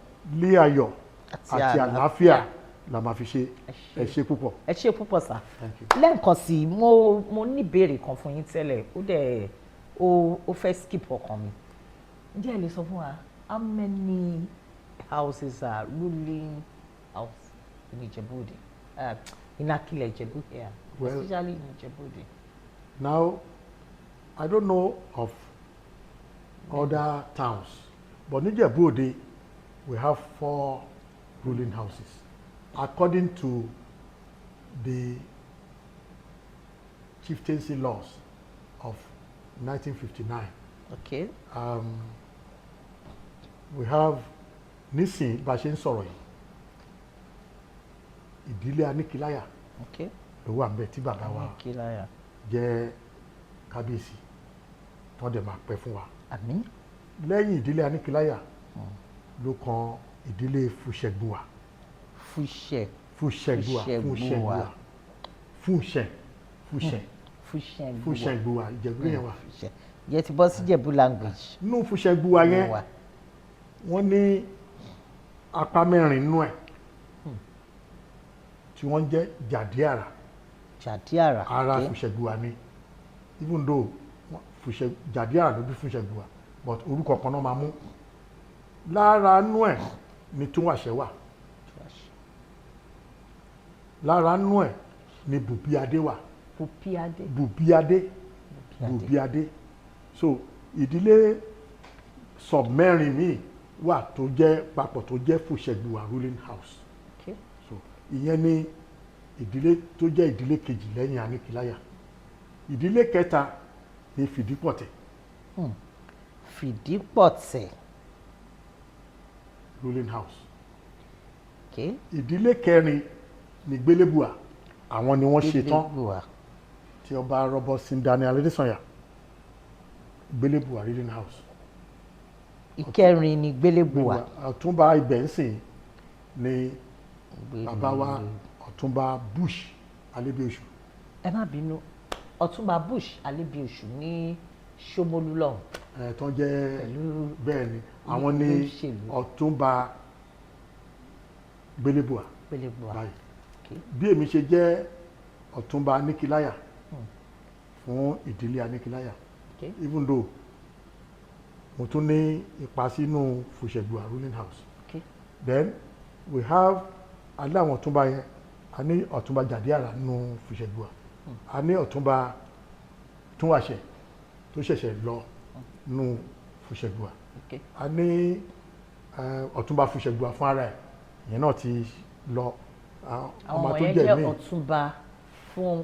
lé ayọ̀ àti àti àlàáfíà. Àlàáfíà la máa fi ṣe. Ẹ Ẹ ṣé púpọ̀. Ẹ ṣé púpọ̀, sir. Thank you. Lẹ́ẹ̀kan sí i, mo ní ìbéèrè kan fún yín tẹ́lẹ̀, ó dẹ̀ ó fẹ́ skip ọkàn mi. Ǹjẹ́ ẹ lè sọ fún wa how many houses are ruling house in Ìjẹ̀bú-Òde, in Akilẹ̀ Ìjẹ̀bú here, Well- especially in Ìjẹ̀bú-Òde? Now, I don't know of other towns, but ní Ìjẹ̀bú Òde, we have four ruling houses according to the chieftaincy laws of 1959. We have, nísìnyí bá a ṣe ń sọ̀rọ̀ yìí, ìdílé Aníkíláyà ló wà níbẹ̀ tí bàbá wa Aníkíláyà. jẹ́ kábíyèsí, tó dẹ̀ máa pẹ́ fún wa. Àmín. Lẹ́yìn ìdílé Aníkíláyà ló kan ìdílé Fúṣẹ̀gbùwà. Fúṣẹ̀. Fúṣẹ̀gbùwà. Fúṣẹ̀gbùwà. Fúṣẹ̀gbùwà, Fúṣẹ̀, Fúṣẹ̀. Fúṣẹ̀gbùwà. Fúṣẹ̀gbùwà, Ìjẹ̀bú yẹn wà. Fúṣẹ̀ yẹ ti bọ́ sí Ìjẹ̀bú language. Nínú Fúṣẹ̀gbùwà yẹn, Wà. wọ́n ní apá mẹ́rin nínú ẹ̀ tí wọ́n ń jẹ́ Jàdíàrà. Jàdíàrà. Ara Fúṣẹ̀gbùwà ni, even though Fúṣẹ̀ Jàdíàrà ló bí Fúṣẹ̀gbùwà, but orúkọ kan náà máa mú. Lára nú ẹ̀ ni Túnwàṣẹ́ wà, lára nú ẹ̀ ni Bùbíadé wà. Bùbíadé. Bùbíadé. Bùbíadé. So ìdílé sub mẹ́rin míì wà tó jẹ́ papọ̀ tó jẹ́ Fúṣẹ̀gbùwà ruling house. So ìyẹn ni ìdílé tó jẹ́ ìdílé kejì lẹ́yìn Aníkíláyà. Ìdílé kẹta ni Fìdípọ̀tẹ̀. Fìdípọ̀tẹ̀. Ruling house. Ìdílé kẹrin ni Gbélébùà. Àwọn ni wọ́n ṣe tán Gbélébùwà. tí ọba Robertson Daniel Adesanya, Gbélébùà ruling house. Ìkẹrin ni Gbélébùwà. Ọ̀túnba ibẹ̀ ń sìn ni bàbá wa Ọ̀túnba Bush Alébíoṣù. Ẹ má bínú, Ọ̀túnba Bush Alébíoṣù ní Ṣómólú lọ́hùn. Ẹ̀ tó ń jẹ́ Pẹ̀lú bẹ́ẹ̀ ni, àwọn ní olóṣèlú. Ọ̀túnba Gbélébùà Gbélébùwà. báyìí. Bí èmi ṣe jẹ́ Ọ̀túnba Aníkíláyà fún ìdílé Aníkíláyà, even though mo tún ní ipa sínú Fùṣẹ̀gbùwà ruling house. Then we have alẹ́ àwọn ọ̀túnba yẹn. A ní Ọ̀túnba Jàdíàrà nínú Fùṣẹ̀gbùwà, a ní Ọ̀túnba Túnwàṣẹ tó ṣẹ̀ṣẹ̀ lọ nínú Fùṣẹ̀gbùwà, a ní Ọ̀túnba Fùṣẹ̀gbùwà fún ara ẹ̀, ìyẹn náà ti lọ. Àwọn Ọmọ tó wọ̀nyẹn jẹ́ jẹ́ míì. ọ̀túnba fún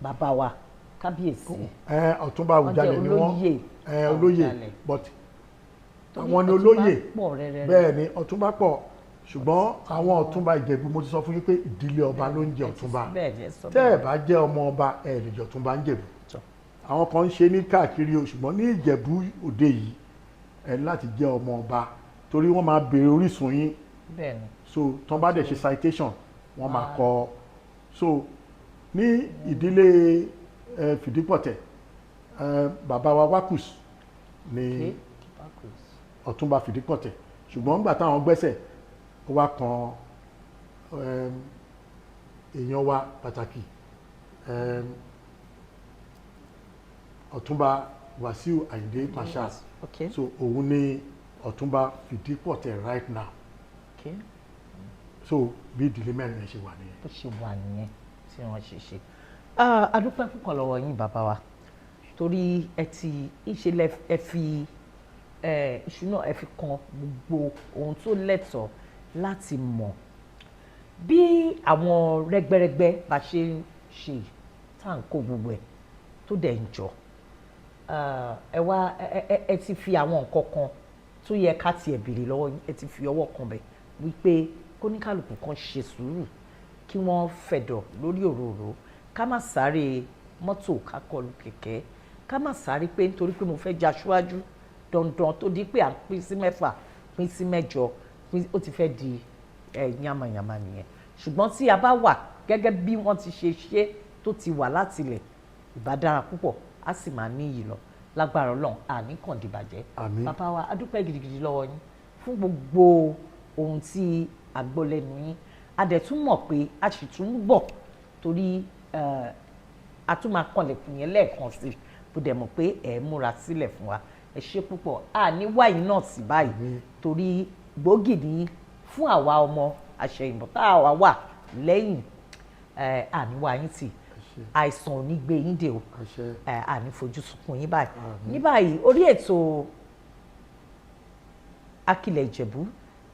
bàbá wa kábíyèsí. Ọ̀túnba Wọ́n jẹ́ Àwùjalẹ̀ ni wọ́n. Olóyè Olóyè. Àwùjalẹ̀. But Torí àwọn ni ọ̀túnba olóyè. Pọ̀ rẹ́rẹ́rẹ́. Bẹ́ẹ̀ ni, ọ̀túnba pọ̀, ṣùgbọ́n àwọn ọ̀túnba Ìjẹ̀bú, mo ti sọ fún yín pé ìdílé ọba ló ń jẹ ọ̀túnba. Bẹ́ẹ̀ ni, ẹ sọ Tẹ́ ẹ̀ bẹ́ẹ̀. bá jẹ́ ọmọ ọba, ẹ̀ lè jẹ ọ̀túnba ń Jẹ̀bú. Tọ́. Àwọn kan ń ṣe ní káàkiri o, ṣùgbọ́n ní Ìjẹ̀bú Òde yìí, ẹ ní láti jẹ́ ọmọ ọba, torí wọ́n máa béèrè orísun yín. Bẹ́ẹ̀ ni. So tán bá dẹ̀ ṣe citation, wọ́n máa kọ. So ní ìdílé Fìdípọ̀tẹ̀, bàbá wa Wakus ni Ọ̀túnba Fìdípọ̀tẹ̀, ṣùgbọ́n nígbà táwọn gbẹ́sẹ̀, ó wá kan èèyàn wa pàtàkì, Ọ̀túnba Wàsíù Àyìndé Marshal. So òun ni Ọ̀túnba Fìdípọ̀tẹ̀ right now. So bí ìdílé mẹ́rin yẹn ṣe wà nìyẹn. Bó ṣe wà nìyẹn tí wọ́n ṣe ṣe. Ah, a dúpẹ́ púpọ̀ lọ́wọ́ yín, bàbá wa, torí ẹ ti ìṣe lẹ ẹ fi iṣu náà, ẹ fi kan gbogbo ohun tó lẹ́tọ̀ọ́ láti mọ̀ bí àwọn rẹ́gbẹ́rẹ́gbẹ́ bá ṣe ń ṣe tá à ń kó gbogbo ẹ̀ tó dẹ̀ ń jọ. Ah, ẹ wá ẹ ti fi àwọn nǹkan kan tó yẹ ká tiẹ̀ béèrè lọ́wọ́ yín, ẹ ti fi ọwọ́ kan bẹ̀ wípé kóníkàlùkù kan ṣe sùúrù, kí wọ́n fẹ̀dọ̀ lórí òróró, ká má sáré mọ́tò ká kọlù kẹ̀kẹ́, ká má sáré pé nítorí pé mo fẹ́ jẹ́ aṣíwájú dandan, tó di pé à ń pín sí mẹ́fà, pín sí mẹ́jọ, pín, ó ti fẹ́ di yamayama nìyẹn. Ṣùgbọ́n tí a bá wà gẹ́gẹ́ bí wọ́n ti ṣe ṣe tó ti wà látilẹ̀, ìbá dára púpọ̀, á sì máa níyì lọ. Lágbára Ọlọ́run, àní kàn dìbàjẹ́. Àmín. Bàbá wa, a dúpẹ́ gidigidi lọ́wọ́ yín fún gbogbo ohun tí a gbọ́ lẹ́nu yín. A dẹ̀ tún mọ̀ pé a sì tún ń bọ̀ torí a tún máa kanlẹ̀kùn yẹn lẹ́ẹ̀kan sí i. Bó dẹ̀ mọ̀ pé ẹ̀ múra sílẹ̀ fún wa. Ẹ ṣé púpọ̀. A ní wáyé náà sí báyìí torí gbòógì ní fún àwa ọmọ àṣẹyìnbọ̀ tá a wà wà lẹ́yìn ẹ̀ àníwá yín tì. Àìsàn ò ní gbé yín dè o. Àṣẹ. Ẹ̀ àní fojú sunkún yín báyìí. Ní báyìí, orí ètò Akilẹ̀ Ìjẹ̀bú,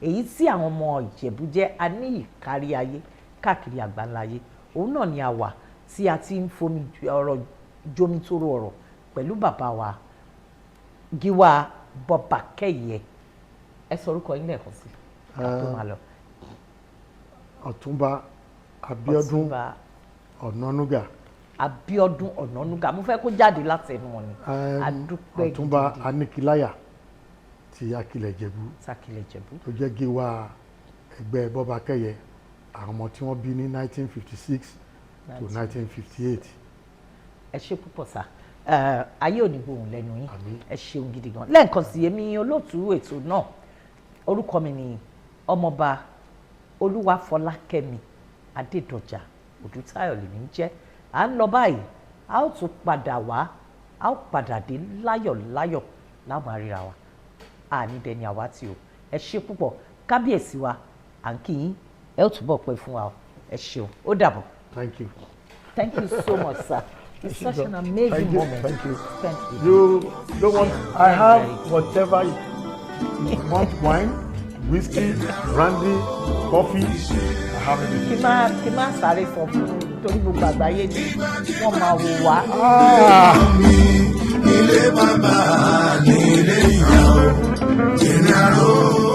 èyí tí àwọn ọmọ Ìjẹ̀bú jẹ́ aníyì kárí ayé káàkiri àgbáńlá ayé, òun náà ni a wà tí a ti ń fomi ọ̀rọ̀ jomitoro ọ̀rọ̀ pẹ̀lú bàbá wa, Gíwá Bọ́bákẹ́yẹ. Ẹ sọ orúkọ yín lẹ́ẹ̀kan sí ká tó máa lọ. Ọ̀túnba Abíọ́dún Ọ̀túnba Ọ̀nànúgà. Abíọ́dún Ọ̀nànúgà. Mo fẹ́ kó jáde láti ẹnu wọn ni. Adúpẹ́ Ọ̀túnba gidigidi. Aníkíláyà ti Akilẹ̀ Ìjẹ̀bú Takilẹ̀ Ìjẹ̀bú tó jẹ́ gíwá ẹgbẹ́ Bọ́bákẹ́yẹ, àwọn ọmọ tí wọ́n bí ní 1956 to 1958. Ẹ ṣé púpọ̀ sá. Ayé ò ní gbóhùn lẹ́nu yín. Àmín. Ẹ ṣeun gidi gan. Lẹ́ẹ̀kan sí, èmi olóòtú ètò náà, orúkọ mi ni Ọmọọba Olúwafọlákẹ́mi Adédọjà Òdútayọ̀ lèmi ń jẹ́. À ń lọ báyìí, a ó tún padà wá, a ó padà dé láyọ̀ láyọ̀ láwọn àríra wa. Àní dẹni àwátì o. Ẹ ṣé púpọ̀, kábíyèsí wa. À ń kí yín, ẹ ó túbọ̀ pẹ́ fún wa o. Ẹ ṣeun, ó dàbọ̀. Thank you. Thank you so much, sir. It's such an amazing Thank you. moment. Thank you. Thank you. You don't want, I have whatever you want: wine, whiskey, brandy, coffee. I have Kí everything. má sáré sọ fún un torí gbogbo àgbáyé ni wọ́n máa wò wá. Ah! Ilé bàbá ní ilé ìyá o, jìnnà ró.